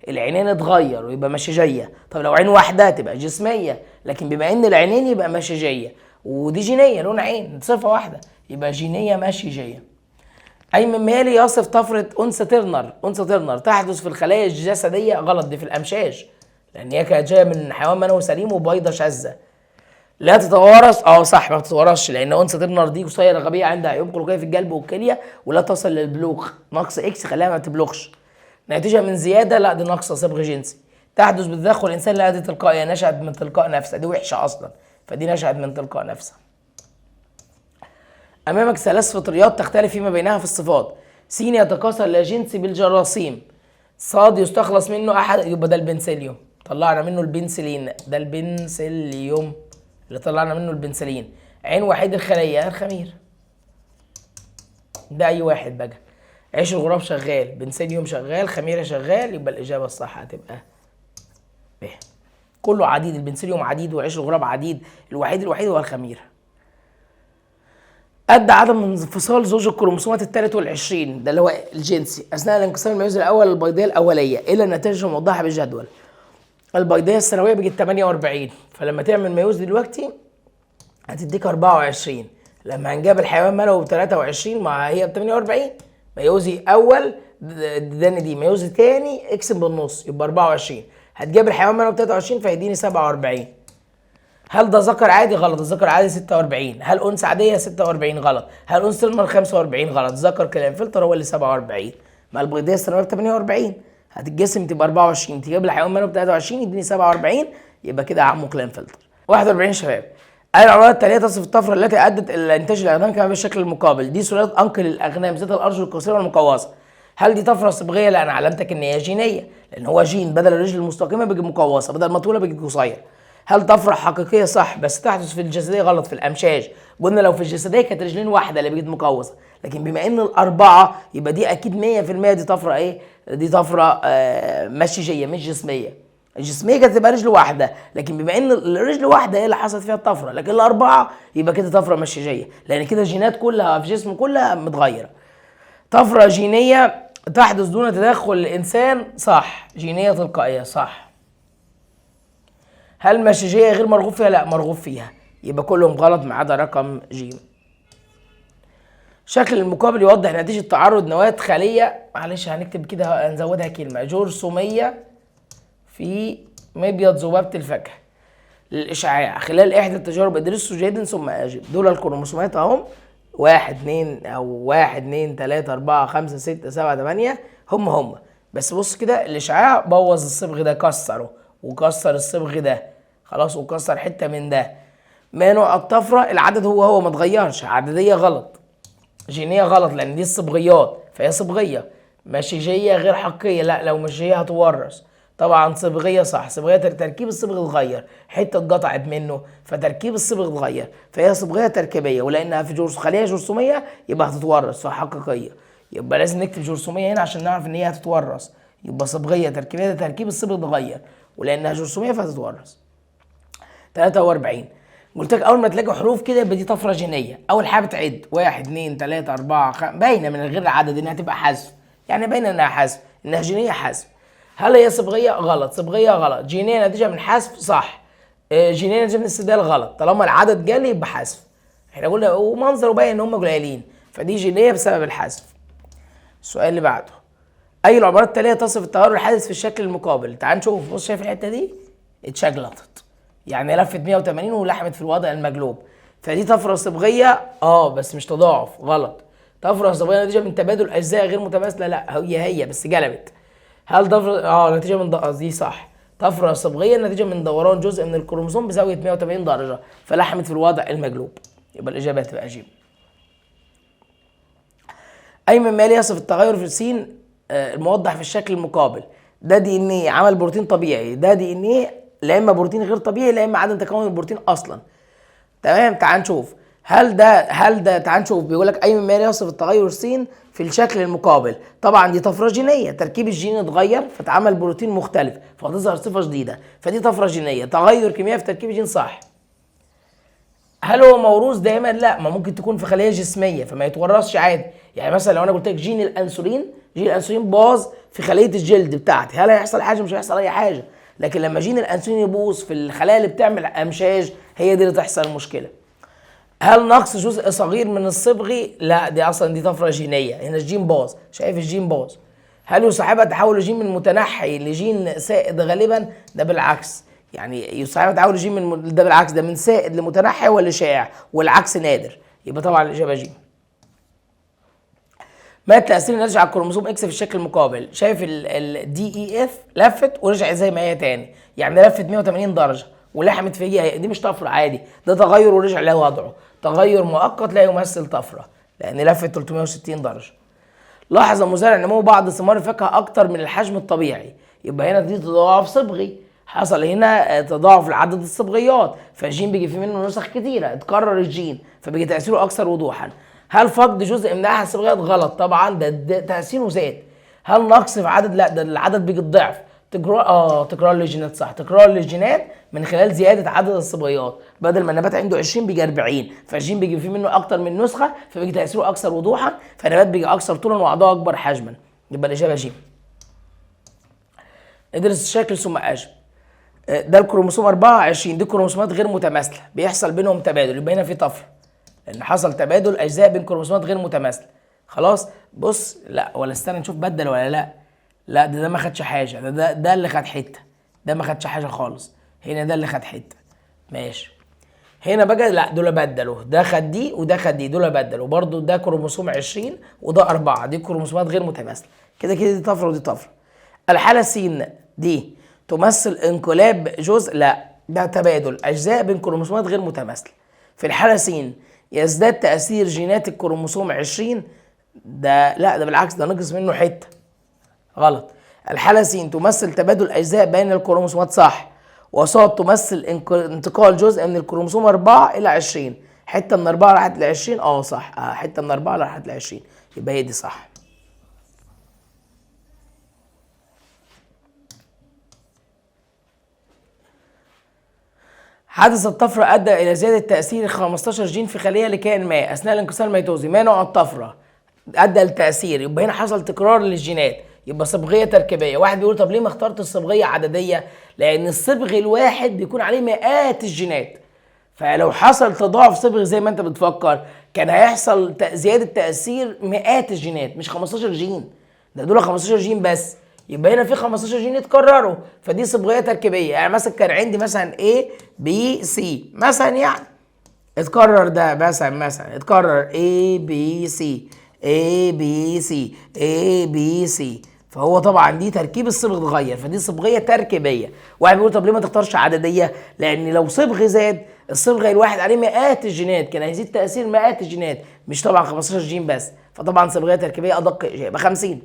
العينين اتغير ويبقى مشيجية، طب لو عين واحدة تبقى جسمية، لكن بما إن العينين يبقى مشيجية، ودي جينية لون عين صفة واحدة، يبقى جينية مشيجية. أي مما يلي يصف طفرة أنثى ترنر؟ أنثى ترنر تحدث في الخلايا الجسدية، غلط، دي في الأمشاج لأن هي كانت جاية من حيوان منوي سليم وبيضة شاذة. لا تتوارث، صح ما بتتوارثش لان انثى ترنر دي قصيرة غبية عندها عيوب خلقية في القلب والكلية ولا تصل للبلوغ، نقص X خلاها ما تبلغش. ناتجة من زيادة، لا دي نقص صبغ جنسي. تحدث بتدخل الانسان، لا دي تلقائية نشأت من تلقاء نفسها، دي وحشة اصلا، فدي نشأت من تلقاء نفسها. امامك 3 فطريات تختلف فيما بينها في الصفات. س يتكاثر لا جنسي بالجراثيم، صاد يستخلص منه احد، يبقى ده البنسليوم، طلعنا منه البنسلين، ده البنسليوم اللي طلعنا منه البنسلين. عين وحيد الخلية الخمير، ده اي واحد بقى. عيش الغراب شغال، بنسليوم شغال، خميره شغال، يبقى الاجابة الصح هتبقى ب. كله عديد، البنسليوم عديد وعيش الغراب عديد، الوحيد هو الخميره. ادى عدم انفصال زوج الكروموسومات الثالث والعشرين، ده اللي هو الجنسي، اثناء الانقسام الميوزي الاول للبيضيه الاولية الى النتائج الموضحة بالجدول. البيضيه الثانوية بيجي 48، فلما تعمل ميوز دلوقتي هتديك 24. لما هنجاب الحيوان ملوي ب 23، ما هي ب 48، ميوزي اول اداني دي، ميوزي تاني اكسب بالنص يبقى 24. هتجاب الحيوان ملوي ب 23 فيديني 47. هل ده ذكر عادي؟ غلط، الذكر عادي 46. هل انثى عادية؟ 46 غلط. هل انثى ترنر؟ 45 غلط. ذكر كلام فلتر هو اللي 47. ما البيضيه الثانوية ب 48، هتتجسم تبقى 24، تجيب الحيوان منه ب 23 يديني 47، يبقى كده عمو كلام فلتر. 41 شباب، اي العبارات التالية تصف الطفرة التي ادت الى انتاج الاغنام كما بالشكل المقابل؟ دي سلالة انقل الاغنام ذات الارجل القصيرة والمقوسه. هل دي طفرة صبغيه؟ لا، انا علمتك ان هي جينية، لان هو جين بدل الرجل المستقيمة بيجي مقوسة، بدل ما طوله بيجي قصير. هل طفرة حقيقية؟ صح، بس تحدث في الجسدية غلط، في الامشاج. قلنا لو في الجسدية كانت رجلين واحدة اللي بقت مقوسة، لكن بما ان الاربعة يبقى دي اكيد 100% دي طفرة ايه؟ دي طفرة مشيجيه مش جسميه. الجسمية كانت تبقى رجل واحدة، لكن بما ان الرجل واحدة هي اللي حصلت فيها الطفرة، لكن الاربعة يبقى كده طفرة مشيجيه، لان كده الجينات كلها في جسمه كلها متغيرة. طفرة جينية تحدث دون تدخل الانسان؟ صح. جينية تلقائية؟ صح. هل مشيجيه غير مرغوب فيها؟ لا، مرغوب فيها، يبقى كلهم غلط ما عدا رقم ج. شكل المقابل يوضح نتيجة تعرض نواة خلية، معلش هنكتب كده هنزودها كلمة، جرثومية في مبيض ذبابة الفاكهة للإشعاع خلال إحدى التجارب، ادرسه جيدا ثم أجب. دول الكروموسومات أهم، 1 2 أو 1 2 3 4 5 6 7 8، هم بس بص كده الإشعاع بوظ الصبغ ده، كسره وكسر الصبغ ده خلاص، وكسر حتة من ده. ما نوع الطفرة؟ العدد هو ما اتغيرش، عددية غلط، جينية غلط لأن دي الصبغيات فهي صبغية. مشيجية غير حقيقية، لا لو مشيجية هتورث طبعا. صبغية صح، صبغية تركيب الصبغ اتغير، حتة اتقطعت منه فتركيب الصبغ اتغير، فهي صبغية تركيبية، ولأنها في خلية جرثومية يبقى هتتورث فحقيقية، يبقى لازم نكتب جرثومية هنا عشان نعرف إن هي هتتورث. يبقى صبغية تركيبية، تركيب الصبغ اتغير ولأنها جرثومية فهتتورث. 43 قلت لك اول ما تلاقي حروف كده يبقى دي طفرة جينية. اول حاجة بتعد 1 2 3 4 5، باينة من غير عدد انها تبقى حذف، يعني باينة انها حذف، انها جينية حذف. هل هي صبغيه؟ غلط، صبغيه غلط. جينية نتيجة من حذف؟ صح. جينية نتيجة من استبدال؟ غلط. طالما العدد جالي يبقى حذف، احنا قلنا ومنظره باين ان هم قليلين، فدي جينية بسبب الحذف. السؤال اللي بعده، اي العبارات التالية تصف التغير الحادث في الشكل المقابل؟ تعال نشوف. بص شايف الحتة دي اتشجلطت، يعني لفت 180 ولحمت في الوضع المقلوب، فدي طفرة صبغيه بس مش تضاعف، غلط. طفرة صبغيه نتيجة من تبادل اجزاء غير متماثلة؟ لا، هي بس جلبت. هل طفرة نتيجة من دي صح. طفرة صبغيه نتيجة من دوران جزء من الكروموسوم بزاوية 180 درجه فلحمت في الوضع المقلوب، يبقى الاجابة هتبقى ج. اي مما يلي يصف التغير في السين الموضح في الشكل المقابل؟ ده DNA عمل بروتين طبيعي، ده DNA لا اما بروتين غير طبيعي لا اما عدم تكون البروتين اصلا. تمام، تعال نشوف هل ده تعال نشوف. بيقول لك اي مما يصف التغير السين في الشكل المقابل. طبعا دي طفرة جينية، تركيب الجين اتغير فتعمل بروتين مختلف فتظهر صفة جديدة، فدي طفرة جينية. تغير كيميائي في تركيب الجين صح. هل هو موروث دايما؟ لا، ما ممكن تكون في خليه جسميه فما يتورثش عادي. يعني مثلا لو انا قلت لك جين الانسولين، جين الانسولين باظ في خليه الجلد بتاعتي، هل هيحصل حاجة؟ مش هيحصل اي حاجة. لكن لما جين الانسولين يبوظ في الخلايا اللي بتعمل امشاج، هي دي اللي تحصل المشكلة. هل نقص جزء صغير من الصبغي؟ لا، دي اصلا دي طفرة جينية، هنا الجين باظ، شايف الجين باظ. هل يصاحبها تحول جين من متنحي لجين سائد غالبا؟ ده بالعكس، يعني يصاحبها تحول جين من ده بالعكس، ده من سائد لمتنحي ولا شائع، والعكس نادر، يبقى طبعا الاجابة ج. ما التاثير الناتج على الكروموسوم X في الشكل المقابل؟ شايف ال D E F لفت ورجعت زي ما هي تاني، يعني لفت 180 درجه ولحمت في هي، دي مش طفرة عادي، ده تغير ورجع لوضعه. تغير مؤقت لا يمثل طفرة لان لفت 360 درجه. لاحظ المزارع نمو بعض ثمار الفاكهة اكتر من الحجم الطبيعي، يبقى هنا دي تضاعف صبغي، حصل هنا تضاعف لعدد الصبغيات، فالجين بيجي فيه منه نسخ كتيرة، اتكرر الجين فبيجي تاثيره اكثر وضوحا. هل فقد جزء من احد الصبغيات؟ غلط طبعا، ده تاثيره زاد. هل نقص في عدد؟ لا، ده العدد بيجي الضعف. تكرار تكرار للجينات صح، تكرار للجينات من خلال زيادة عدد الصبغيات، بدل ما النبات عنده 20 بيجي 40، فالجين بيجي فيه منه اكتر من نسخه فبيجي تاثيره اكثر وضوحا، فالنبات بيجي اكثر طولا واعضاء اكبر حجما. يبقى الاجابة ج. ادرس الشكل ثم اجب. ده الكروموسوم 24، دي كروموسومات غير متماثلة بيحصل بينهم تبادل، يبقى هنا في طفرة لان حصل تبادل اجزاء بين كروموسومات غير متماثلة. خلاص بص، لا ولا استنى نشوف بدل ولا لا. لا ده ما خدش حاجة، ده اللي خد حتة، ده ما خدش حاجة خالص، هنا ده اللي خد حتة. ماشي، هنا بقى لا دول بدلوا، ده خد دي وده خد دي، دول بدلوا برضو. ده كروموسوم 20 وده 4، دي كروموسومات غير متماثلة، كده كده دي طفرة ودي طفرة. الحالة س دي تمثل انقلاب جزء، لا ده تبادل اجزاء بين كروموسومات غير متماثلة. في الحالة س يزداد تاثير جينات الكروموسوم 20، ده لا ده بالعكس ده نقص منه حتة، غلط. الحالة س تمثل تبادل أجزاء بين الكروموسومات صح، وصاد تمثل انتقال جزء من الكروموسوم 4 إلى 20، حتة من 4 راحت ل 20، صح، حتة من 4 راحت ل 20، يبقى هي دي صح. حدث الطفرة أدى إلى زيادة تأثير 15 جين في خلية لكائن ما أثناء الانقسام الميتوزي، ما نوع الطفرة؟ أدى لتأثير، يبقى هنا حصل تكرار للجينات، يبقى صبغيه تركيبيه. واحد بيقول طب ليه ما اخترت الصبغيه عددية؟ لان الصبغ الواحد بيكون عليه مئات الجينات، فلو حصل تضاعف صبغي زي ما انت بتفكر كان هيحصل زيادة تاثير مئات الجينات، مش 15 جين، ده دول 15 جين بس، يبقى هنا في 15 جين اتكرروا، فدي صبغيه تركيبيه. يعني مثلا كان عندي مثلا A B C مثلا، يعني اتكرر ده مثلا اتكرر A B C A B C A B C، فهو طبعا دي تركيب الصبغ اتغير، فدي صبغيه تركيبيه. واحد بيقول طب ليه ما تختارش عددية؟ لان لو صبغ زاد الصبغ الواحد عليه مئات الجينات كان هيزيد تاثير مئات الجينات، مش طبعا 15 جين بس، فطبعا صبغيه تركيبيه ادق اجابه. 50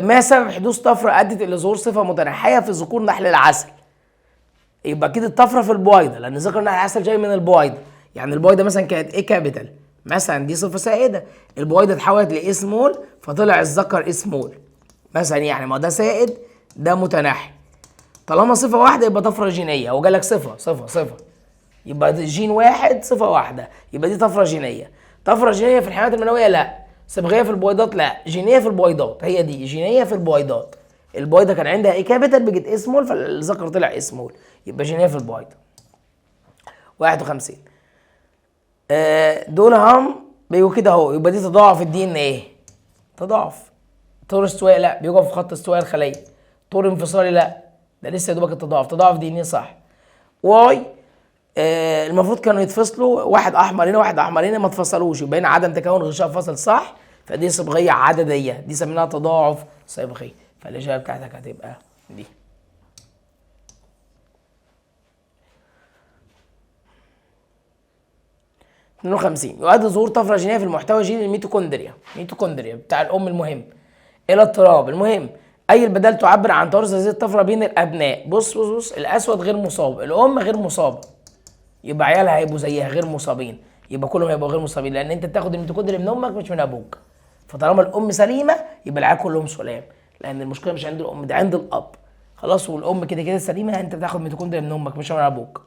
ما سبب حدوث طفرة ادت الى ظهور صفة متنحيه في ذكور نحل العسل؟ يبقى كده الطفرة في البويضة، لان ذكر نحل العسل جاي من البويضة، يعني البويضة مثلا كانت A capital مثلا، دي صفة سائدة، البويضة اتحولت ل a small فطلع الذكر a small مثلا، يعني ما ده سائد ده متنحي. طالما صفة واحدة يبقى طفرة جينية، هو جالك صفة صفة صفة، يبقى جين واحد صفة واحدة، يبقى دي طفرة جينية. طفرة جينية في الحيوانات المنوية لا، صبغيه في البويضات لا، جينية في البويضات، هي دي جينية في البويضات. البويضة كان عندها A capital بقت a small فالذكر طلع a small، يبقى جينية في البويضة. 51 دول هم بيجوا كده اهو، يبقى دي تضاعف ال DNA، تضاعف. طور استواء لا، بيقف في خط استواء الخلية. طور انفصالي لا، ده لسه يا دوبك التضاعف، تضاعف DNA صح. Y المفروض كانوا يتفصلوا، واحد احمر هنا واحد احمر هنا، ما اتفصلوش، يبقى هنا عدم تكون غشاء فصل صح، فدي صبغيه عددية، دي سميناها تضاعف صبغي، فالاجابه بتاعتك هتبقى دي. 52 يؤدي ظهور طفرة جينية في المحتوى الجيني للميتوكوندريا، ميتوكوندريا بتاع الام، المهم الى اضطراب. المهم اي البدل تعبر عن توارث هذه الطفرة بين الابناء. بص بص بص، الاسود غير مصاب، الام غير مصابه، يبقى عيالها هيبقوا زيها غير مصابين، يبقى كلهم هيبقوا غير مصابين، لان انت بتاخد الميتوكوندريا من امك مش من ابوك، فطالما الام سليمة يبقى العيال كلهم سلام، لان المشكلة مش عند الام، ده عند الاب. خلاص، والام كده كده سليمة، انت بتاخد ميتوكوندريا من امك مش من ابوك.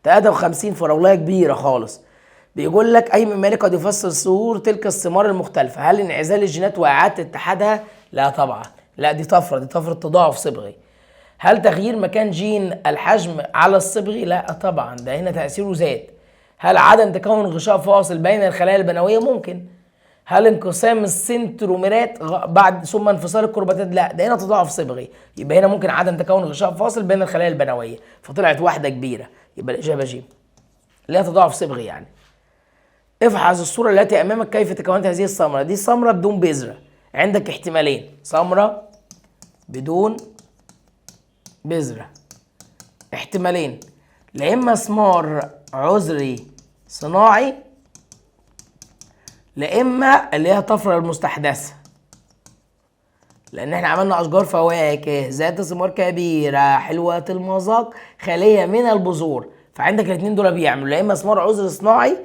53 فراولايه كبيرة خالص، بيقول لك اي من مالك قد يفسر ظهور تلك الثمار المختلفة، هل انعزال الجينات واعاده اتحادها؟ لا طبعا، لا دي طفرة، دي طفرة تضاعف صبغي. هل تغيير مكان جين الحجم على الصبغي؟ لا طبعا، ده هنا تاثيره زاد. هل عدم تكون غشاء فاصل بين الخلايا البنويه؟ ممكن. هل انقسام السنتروميرات بعد ثم انفصال الكروماتيد؟ لا، ده هنا تضاعف صبغي، يبقى هنا ممكن عدم تكون غشاء فاصل بين الخلايا البنويه، فطلعت واحدة كبيرة، يبقى الاجابة ج، لا تضاعف صبغي يعني. افحص الصورة التي امامك كيف تكونت هذه الثمرة. دي ثمره بدون بذرة، عندك احتمالين، ثمره بدون بذرة، احتمالين، لا اما ثمار عذري صناعي، لا اما اللي هي الطفرة المستحدثة، لان احنا عملنا اشجار فواكه ذات ثمار كبيرة حلوة المذاق خالية من البذور، فعندك الاثنين دول بيعملوا لا اما ثمار عذر صناعي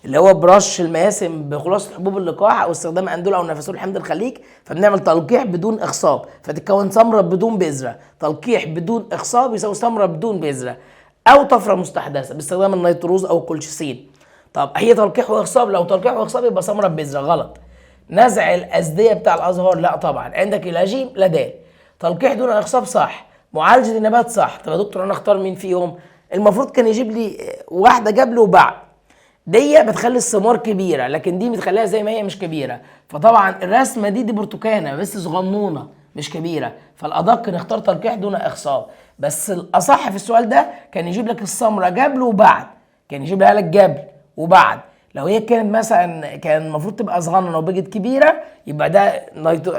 اللي هو برش المياسم بخلاصه حبوب اللقاح او استخدام اندول او نفاسول حمض الخليك، فبنعمل تلقيح بدون اخصاب فتتكون ثمره بدون بذرة. تلقيح بدون اخصاب يساوي ثمره بدون بذرة، او طفرة مستحدثة باستخدام النيتروز او الكولشيسين. طب هي تلقيح واخصاب؟ لو تلقيح واخصاب يبقى ثمره ببذره، غلط. نزع الازديه بتاع الازهار؟ لا طبعا. عندك لا جيم لا دال. تلقيح دون اخصاب صح، معالجة النبات صح. طب يا دكتور انا اختار مين فيهم؟ المفروض كان يجيب لي واحدة قبل وبعد. دي بتخلي الثمار كبيرة، لكن دي بتخليها زي ما هي مش كبيرة. فطبعا الرسمة دي برتقانه بس صغنونه مش كبيرة، فالادق نختار تلقيح دون اخصاب. بس الاصح في السؤال ده كان يجيب لك الثمرة قبل وبعد، كان يجيب لها لك قبل وبعد. لو هي كانت مثلا كان المفروض تبقى صغننه وبقت كبيرة يبقى ده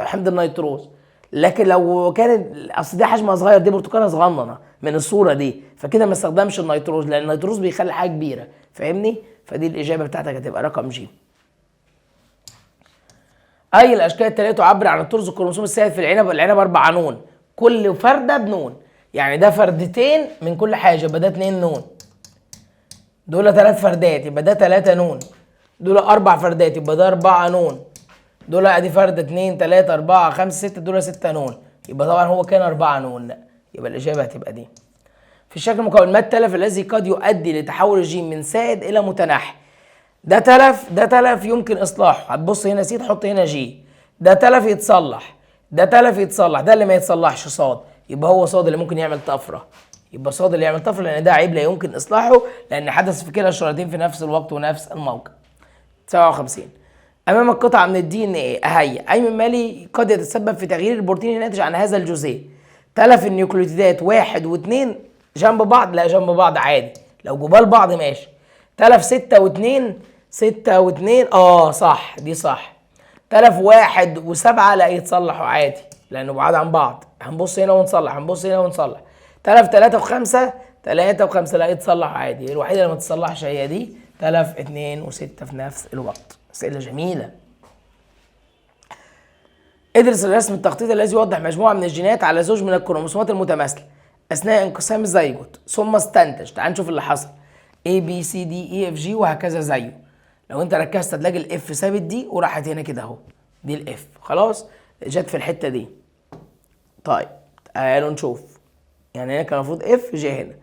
حمض النيتروز، لكن لو كانت اصل دي حجمها صغير، دي برتقانه صغننه من الصورة دي، فكده ما استخدمش النيتروز لان النيتروز بيخلي حاجة كبيرة، فاهمني؟ فدي الاجابة بتاعتك هتبقى رقم ج. اي الاشكال التالية تعبر عن الطرز الكروموسوم السائد في العنب؟ العنب 4 نون، كل فرده بنون، يعني ده فردتين من كل حاجة يبقى ده 2 نون، دول 3 فردات يبقى ده 3 نون، دول 4 فردات يبقى ده 4 نون، دول ادي فرد 2 3 4 5 6، دول 6 نون، يبقى طبعا هو كان 4 نون، يبقى الاجابة هتبقى دي. في الشكل المقابل ما التلف الذي قد يؤدي لتحول الجين من سائد الى متنحي؟ ده تلف، ده تلف يمكن اصلاحه، هتبص هنا C تحط هنا G، ده تلف يتصلح، ده تلف يتصلح، ده اللي ما يتصلحش صاد، يبقى هو صاد اللي ممكن يعمل طفرة، يبقى صاد اللي يعمل طفرة لان ده عيب لا يمكن اصلاحه لان حدث في كلا الشريطين في نفس الوقت ونفس الموقع. 57 امامك قطعه من ال DNA اهي، اي مما يلي قد يتسبب في تغيير البروتين الناتج عن هذا الجزيء؟ تلف النيوكليوتيدات 1 و2 جنب بعض؟ لا جنب بعض عادي، لو جبال بعض ماشي. تلف 6 و2، 6 و2 صح دي صح. تلف 1 و7 لا يتصلحوا عادي لانه بعاد عن بعض، هنبص هنا ونصلح، هنبص هنا ونصلح. تلف 3 و5، 3 و5 لا يتصلحوا عادي، الوحيدة اللي ما تتصلحش هي دي. تلف 2 و6 في نفس الوقت. اسئلة جميلة. ادرس الرسم التخطيطي الذي يوضح مجموعة من الجينات على زوج من الكروموسومات المتماثله اثناء انقسام الزيجوت ثم استنتج. تعال نشوف اللي حصل. A B C D E F G وهكذا زيه. لو انت ركزت هتلاقي ال F سابت دي وراحت هنا كده اهو، دي ال F خلاص جت في الحتة دي. طيب تعالوا نشوف، يعني هنا كان المفروض F G هنا.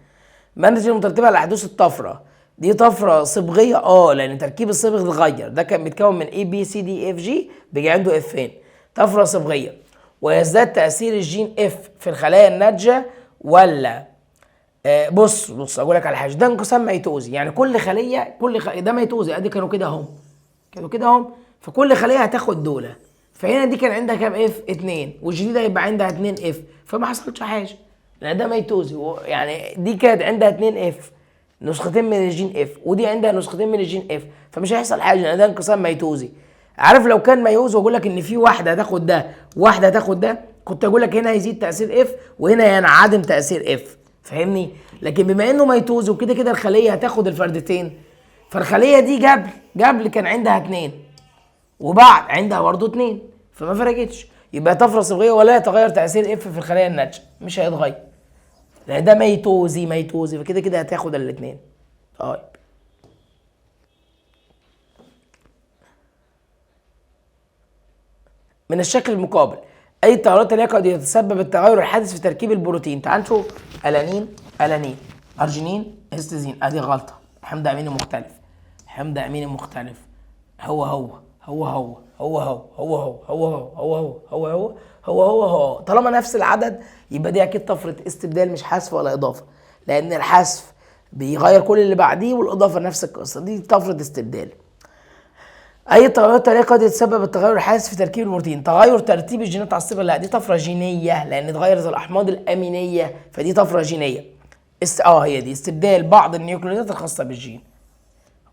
ما النتيجة المترتبة على حدوث الطفرة؟ دي طفرة صبغيه لان تركيب الصبغ اتغير، ده كان بيتكون من A B C D F G بيجي عنده F ين، طفرة صبغيه. ويزداد تاثير الجين F في الخلايا الناتجة ولا بص بص اقول لك على حاجة، ده انقسام ميتوزي، يعني كل خليه ده ميتوزي، ادي كانوا كده اهم، كانوا كده اهم، فكل خليه هتاخد دولة. فهنا دي كان عندها كام F؟ 2، والجديده هيبقى عندها 2 F، فما حصلتش حاجة لان ده ميتوزي، يعني دي كانت عندها 2 F، نسختين من الجين F، ودي عندها نسختين من الجين F، فمش هيحصل حاجة لان ده انقسام ميتوزي. عارف لو كان ميوز واقول لك ان في واحدة هتاخد ده واحدة هتاخد ده، كنت اقول لك هنا هيزيد تاثير F وهنا ينعدم تاثير F، فاهمني؟ لكن بما انه ميتوزي وكده كده الخلية هتاخد الفردتين، فالخليه دي قبل كان عندها 2 وبعد عندها برضه 2، فما فرقتش، يبقى طفرة صبغيه ولا يتغير تاثير F في الخلية الناتجة، مش هيتغير لان ده ميتوزي ميتوزي، فكده كده هتاخد الاثنين. طيب من الشكل المقابل اي التغيرات اللي قد يتسبب التغير الحادث في تركيب البروتين؟ تعال نشوف. الانين الانين ارجينين هيستيزين، ادي غلطه، حمض اميني مختلف، حمض اميني مختلف، هو هو هو هو هو هو هو هو هو هو هو هو هو هو هو، طالما نفس العدد يبقى دي اكيد طفرة استبدال مش حذف ولا اضافه، لان الحذف بيغير كل اللي بعديه والاضافة نفس القصة، دي طفرة استبدال. اي تغيرات التالية قد يتسبب التغير الحادث في تركيب البروتين؟ تغير ترتيب الجينات على الصبغه؟ لا دي طفرة جينية لان اتغيرت الاحماض الامينية، فدي طفرة جينية. هي دي استبدال بعض النيوكليوتيدات الخاصة بالجين.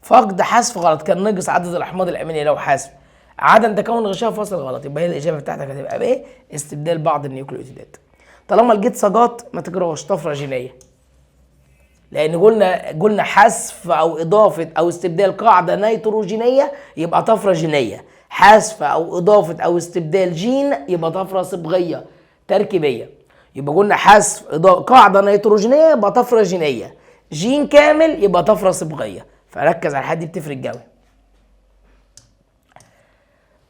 فقد حذف غلط، كان نقص عدد الاحماض الامينية لو حذف. عدم تكون غشاء فاصل غلط، يبقى هي الاجابة بتاعتك هتبقى بايه؟ استبدال بعض النيوكليوتيدات. طالما لقيت سجات ما تجراش، طفرة جينية. لان قلنا حذف او اضافه او استبدال قاعدة نيتروجينيه يبقى طفرة جينية، حذف او اضافه او استبدال جين يبقى طفرة صبغيه تركيبيه. يبقى قلنا حذف قاعدة نيتروجينيه يبقى طفرة جينية، جين كامل يبقى طفرة صبغيه. فركز على الحاجات دي بتفرق قوي.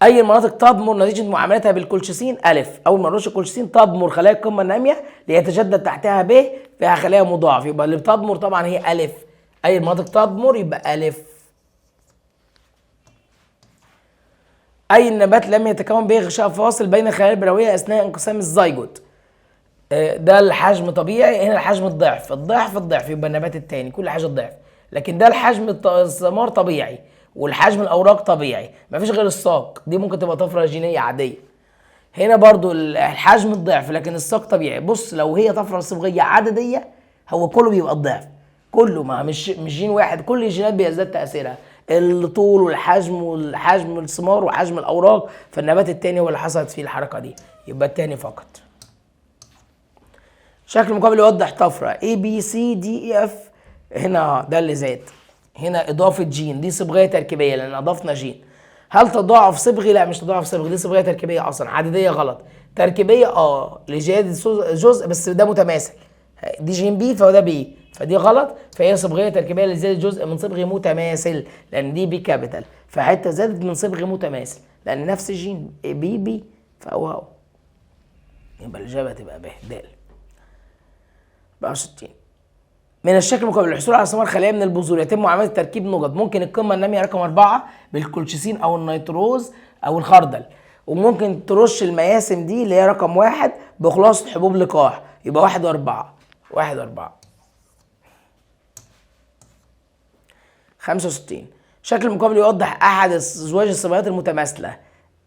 اي المناطق تضمر نتيجة معاملتها بالكولشيسين؟ الف. اول ما نرش الكولشيسين تضمر خلايا القمه النامية ليتجدد تحتها ب فيها خلايا مضاعف، يبقى اللي بتضمر طبعا هي الف. اي المناطق تضمر يبقى الف. اي النبات لم يتكون به غشاء فاصل بين الخلايا البلويه اثناء انقسام الزيجوت؟ ده الحجم طبيعي، هنا الحجم الضعف الضعف الضعف، يبقى النبات الثاني كل حاجة الضعف. لكن ده الحجم الثمار طبيعي والحجم الاوراق طبيعي، مفيش غير الساق دي ممكن تبقى طفرة جينية عادية. هنا برضو الحجم الضعف لكن الساق طبيعي. بص لو هي طفرة صبغيه عددية هو كله بيبقى الضعف كله، ما مش جين واحد، كل الجينات بيزداد تاثيرها، الطول والحجم والحجم الثمار وحجم الاوراق. فالنبات الثاني هو اللي حصلت فيه الحركة دي، يبقى الثاني فقط. شكل مقابل يوضح طفرة A B C D E F. هنا ده اللي زاد، هنا اضافه جين، دي صبغيه تركيبيه لان اضفنا جين. هل تضاعف صبغي؟ لا مش تضاعف صبغي، دي صبغيه تركيبيه اصلا، عددية غلط، تركيبيه لزيادة جزء بس ده متماثل، دي جين B فده B، فدي غلط، فهي صبغيه تركيبيه لزيادة جزء من صبغي متماثل لان دي B capital، فحته زادت من صبغي متماثل لان نفس الجين B B فهو هو، يبقى الاجابة تبقى ب د. 64 من الشكل المقابل للحصول على ثمار خلايا من البذور يتم عملية تركيب نقط. ممكن القمه النامية رقم 4 بالكولشيسين او النيتروز او الخردل، وممكن ترش المياسم دي اللي هي رقم 1 بخلاصه حبوب لقاح، يبقى 1 و4 1 و4. 65 شكل المقابل يوضح احد ازواج الصبغيات المتماثله.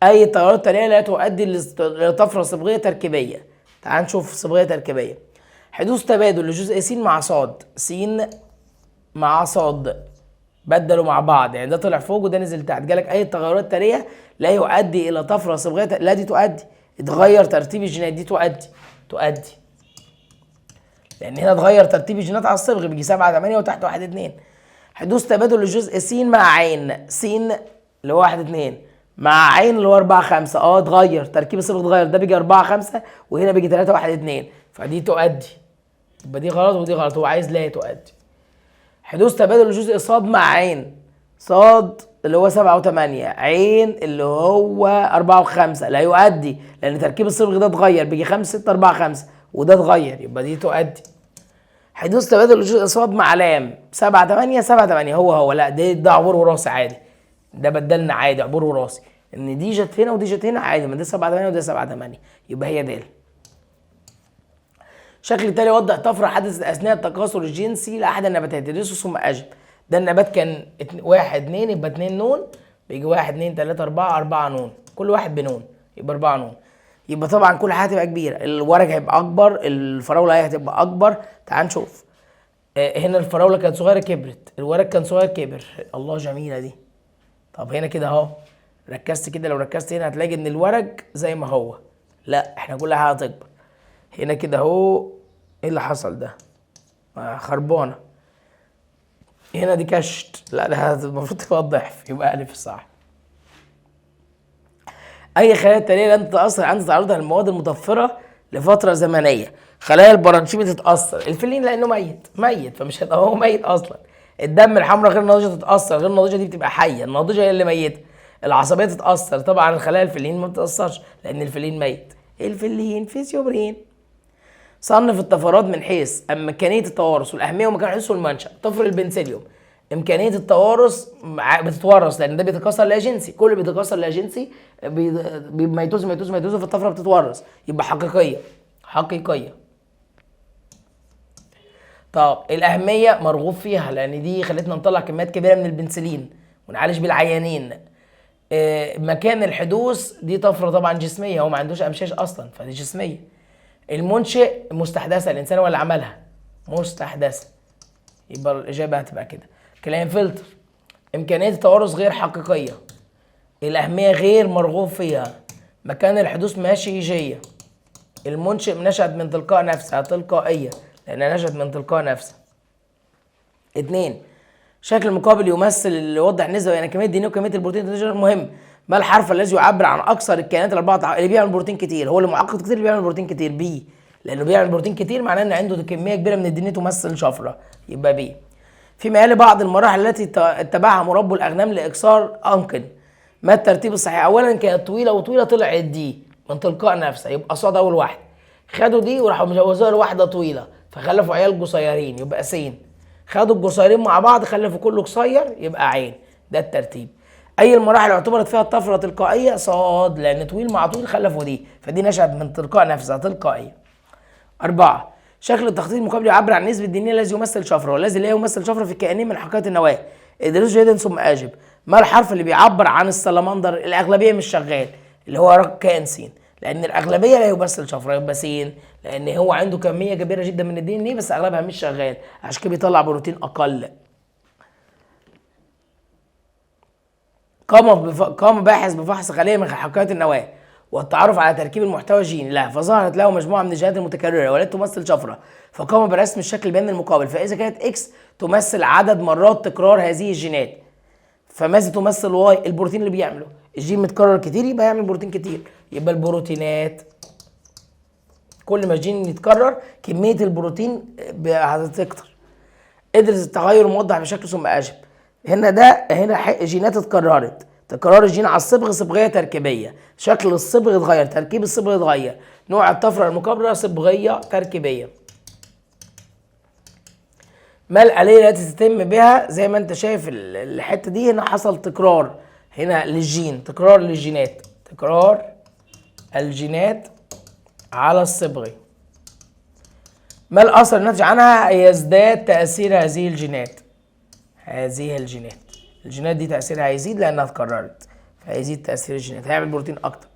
اي التغيرات التالية لا تؤدي لطفره صبغيه تركيبيه؟ تعال نشوف صبغيه تركيبيه. حدوث تبادل لجزء س مع ص، س مع ص بدلوا مع بعض، يعني ده طلع فوق وده نزل تحت. جالك اي تغيرات تاليه لا يؤدي الى طفرة صبغيه، لا دي تؤدي، اتغير ترتيب الجينات، دي تؤدي لان هنا اتغير ترتيب الجينات على الصبغ، بيجي 7 8 وتحت 1 2. حدوث تبادل لجزء س مع عين، س اللي هو 1 2 مع عين اللي هو 4 5، اتغير تركيب الصبغ اتغير، ده بيجي 4 5 وهنا بيجي 3 1 2، فدي تؤدي، يبقى دي غلط ودي غلط، هو عايز لا تؤدي. حدوث تبادل لجزء ص مع عين، ص اللي هو 7 و8، عين اللي هو 4 و5، لا يؤدي لان تركيب الصبغ ده اتغير، بيجي 5 6 4 5 وده اتغير، يبقى دي تؤدي. حدوث تبادل لجزء ص مع لام، 7 8 7 8 هو هو، لا ده عبور وراثي عادي، ده بدلنا عادي عبور وراثي، ان دي جت هنا ودي جت هنا عادي، ما ده 7 8 وده 7 8، يبقى هي د. شكل التالي يوضح طفرة حدثت اثناء التكاثر الجنسي لاحد النباتات، ادرسه ثم اجب. ده النبات كان 1 2 يبقى 2 نون، بيجي 1 2 3 4 4 نون، كل واحد بنون يبقى 4 نون، يبقى طبعا كل حاجة هتبقى كبيرة، الورق هيبقى اكبر، الفراوله هتبقى اكبر. تعال نشوف، هنا الفراوله كانت صغيرة كبرت، الورق كان صغير كبر، الله جميلة دي. طب هنا كده اهو، ركزت كده، لو ركزت هنا هتلاقي ان الورق زي ما هو، لا احنا كل حاجة هتكبر. هنا كده اهو، ايه اللي حصل ده؟ خربانة. هنا دي كشت، لا ده المفروض تبقى الضعف، يبقى الف صح. اي خلايا التالية لن تتاثر عند تعرضها للمواد المطفره لفترة زمنية؟ خلايا البرانشيمي تتاثر، الفلين لانه ميت ميت فمش هيبقى هو ميت اصلا. الدم الحمراء غير الناضجة تتاثر، غير الناضجة دي بتبقى حيه، الناضجة هي اللي ميته. العصبية تتاثر، طبعا الخلايا الفلين ما بتتاثرش لان الفلين ميت. الفلين فيسيوبرين. صنف الطفرات من حيث امكانية التوارث والاهميه ومكان حدوثه والمنشا. طفر البنسليوم امكانية التوارث بتتورث لان ده بيتكاثر لا جنسي، كل بيتكاثر لا جنسي mitosis mitosis mitosis، فالطفره بتتورث، يبقى حقيقية حقيقية. طب الاهمية مرغوب فيها لان دي خلتنا نطلع كميات كبيرة من البنسلين ونعالج بالعيانين. مكان الحدوث دي طفرة طبعا جسميه، هو ما عندوش امشاش اصلا فدي جسميه. المنشئ مستحدثة، الانسان هو اللي عملها، مستحدثة، يبقى الاجابة هتبقى كده. كلاين فلتر امكانية التوارث غير حقيقية، الاهمية غير مرغوب فيها، مكان الحدوث ماشيجيه، المنشئ نشأت من تلقاء نفسها، تلقائية لانها نشأت من تلقاء نفسها. 2، شكل المقابل يمثل اللي يوضح النسبة بين كمية ال DNA وكمية البروتين. المهم، ما الحرف الذي يعبر عن اكثر الكائنات الاربعة اللي بيعمل بروتين كتير؟ هو اللي معقد كتير، اللي بيعمل بروتين كتير B، لانه بيعمل بروتين كتير معناه ان عنده كمية كبيرة من ال DNA تمثل شفرة، يبقى B. فيما يلي بعض المراحل التي اتبعها مربو الاغنام لاكثار انقن، ما الترتيب الصحيح؟ اولا كانت طويلة وطويلة طلعت دي من تلقاء نفسها، يبقى صاد اول واحدة، خدوا دي وراحوا مجوزوها لواحدة طويلة فخلفوا عيال قصيرين يبقى سين، خدوا القصيرين مع بعض خلفوا كله قصير يبقى عين. ده الترتيب. اي المراحل اعتبرت فيها الطفرة تلقائية؟ صاد، لان طويل مع طويل خلفوا دي، فدي نشأت من تلقاء نفسها تلقائية. 4، شكل التخطيط المقابل يعبر عن نسبة ال DNA الذي يمثل شفرة والذي لا يمثل شفرة في الكائنين من حقيقة النواة. ادرسوا جيدا ثم اجب. ما الحرف اللي بيعبر عن السلمندر؟ الأغلبية مش شغال، اللي هو كائن س، لأن الأغلبية لا يمثل شفرة يبقى س، لأن هو عنده كمية كبيرة جدا من ال DNA بس أغلبها مش شغال، عشان كده بيطلع بروتين أقل. قام باحث بفحص خلية من حقيقة النواة والتعرف على تركيب المحتوى الجيني لها، فظهرت له مجموعة من الجينات المتكررة والتي تمثل شفرة، فقام برسم الشكل البياني المقابل، فإذا كانت X تمثل عدد مرات تكرار هذه الجينات، فماذا تمثل Y؟ البروتين اللي بيعمله الجين متكرر كتير يبقى يعمل بروتين كتير، يبقى البروتينات كل ما الجين يتكرر كمية البروتين هتكتر. ادرس التغير الموضح بشكل ثم أجب. هنا ده هنا جينات اتكررت، تكرار الجين على الصبغ صبغيه تركيبيه، شكل الصبغ اتغير، تركيب الصبغ اتغير، نوع الطفرة المكبره صبغيه تركيبيه. ما الآلية التي تتم بها؟ زي ما انت شايف الحتة دي هنا حصل تكرار هنا للجين، تكرار للجينات، تكرار الجينات على الصبغي. ما الاثر الناتج عنها؟ يزداد تاثير هذه الجينات، هذه الجينات، الجينات دي تأثيرها هيزيد لأنها اتكررت، فهيزيد تأثير الجينات، هيعمل بروتين أكتر.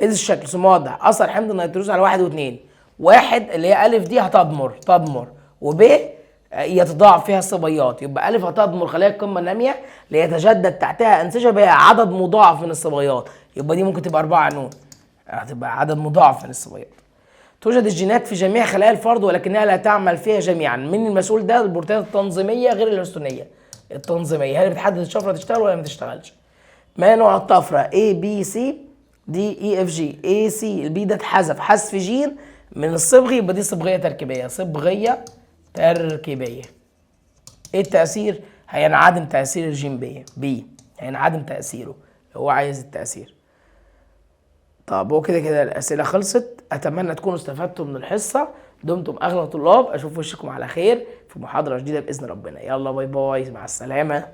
إذا الشكل ثم وضح أثر حمض النيتروز على 1 و2. 1 اللي هي ألف دي هتضمر تضمر، وب يتضاعف فيها الصبيات، يبقى ألف هتضمر خلايا القمة النامية ليتجدد تحتها أنسجة بها عدد مضاعف من الصبيات، يبقى دي ممكن تبقى 4 نون، هتبقى عدد مضاعف من الصبيات. توجد الجينات في جميع خلايا الفرد ولكنها لا تعمل فيها جميعا. من المسؤول ده؟ البروتينات التنظيمية غير الهستونية. التنظيمية هل بتحدد الشفرة تشتغل ولا ما تشتغلش؟ ما نوع الطفرة؟ A B C D E F G. A C ال B ده اتحذف، حذف جين من الصبغي، يبقى دي صبغيه تركيبيه، صبغيه تركيبيه. ايه التأثير؟ هينعدم تأثير الجين B، هينعدم تأثيره، هو عايز التأثير. طب هو كده كده الأسئلة خلصت. أتمنى تكونوا استفدتوا من الحصة. دمتم أغلى طلاب، أشوف وشكم على خير في محاضرة جديدة بإذن ربنا. يلا bye bye، مع السلامة.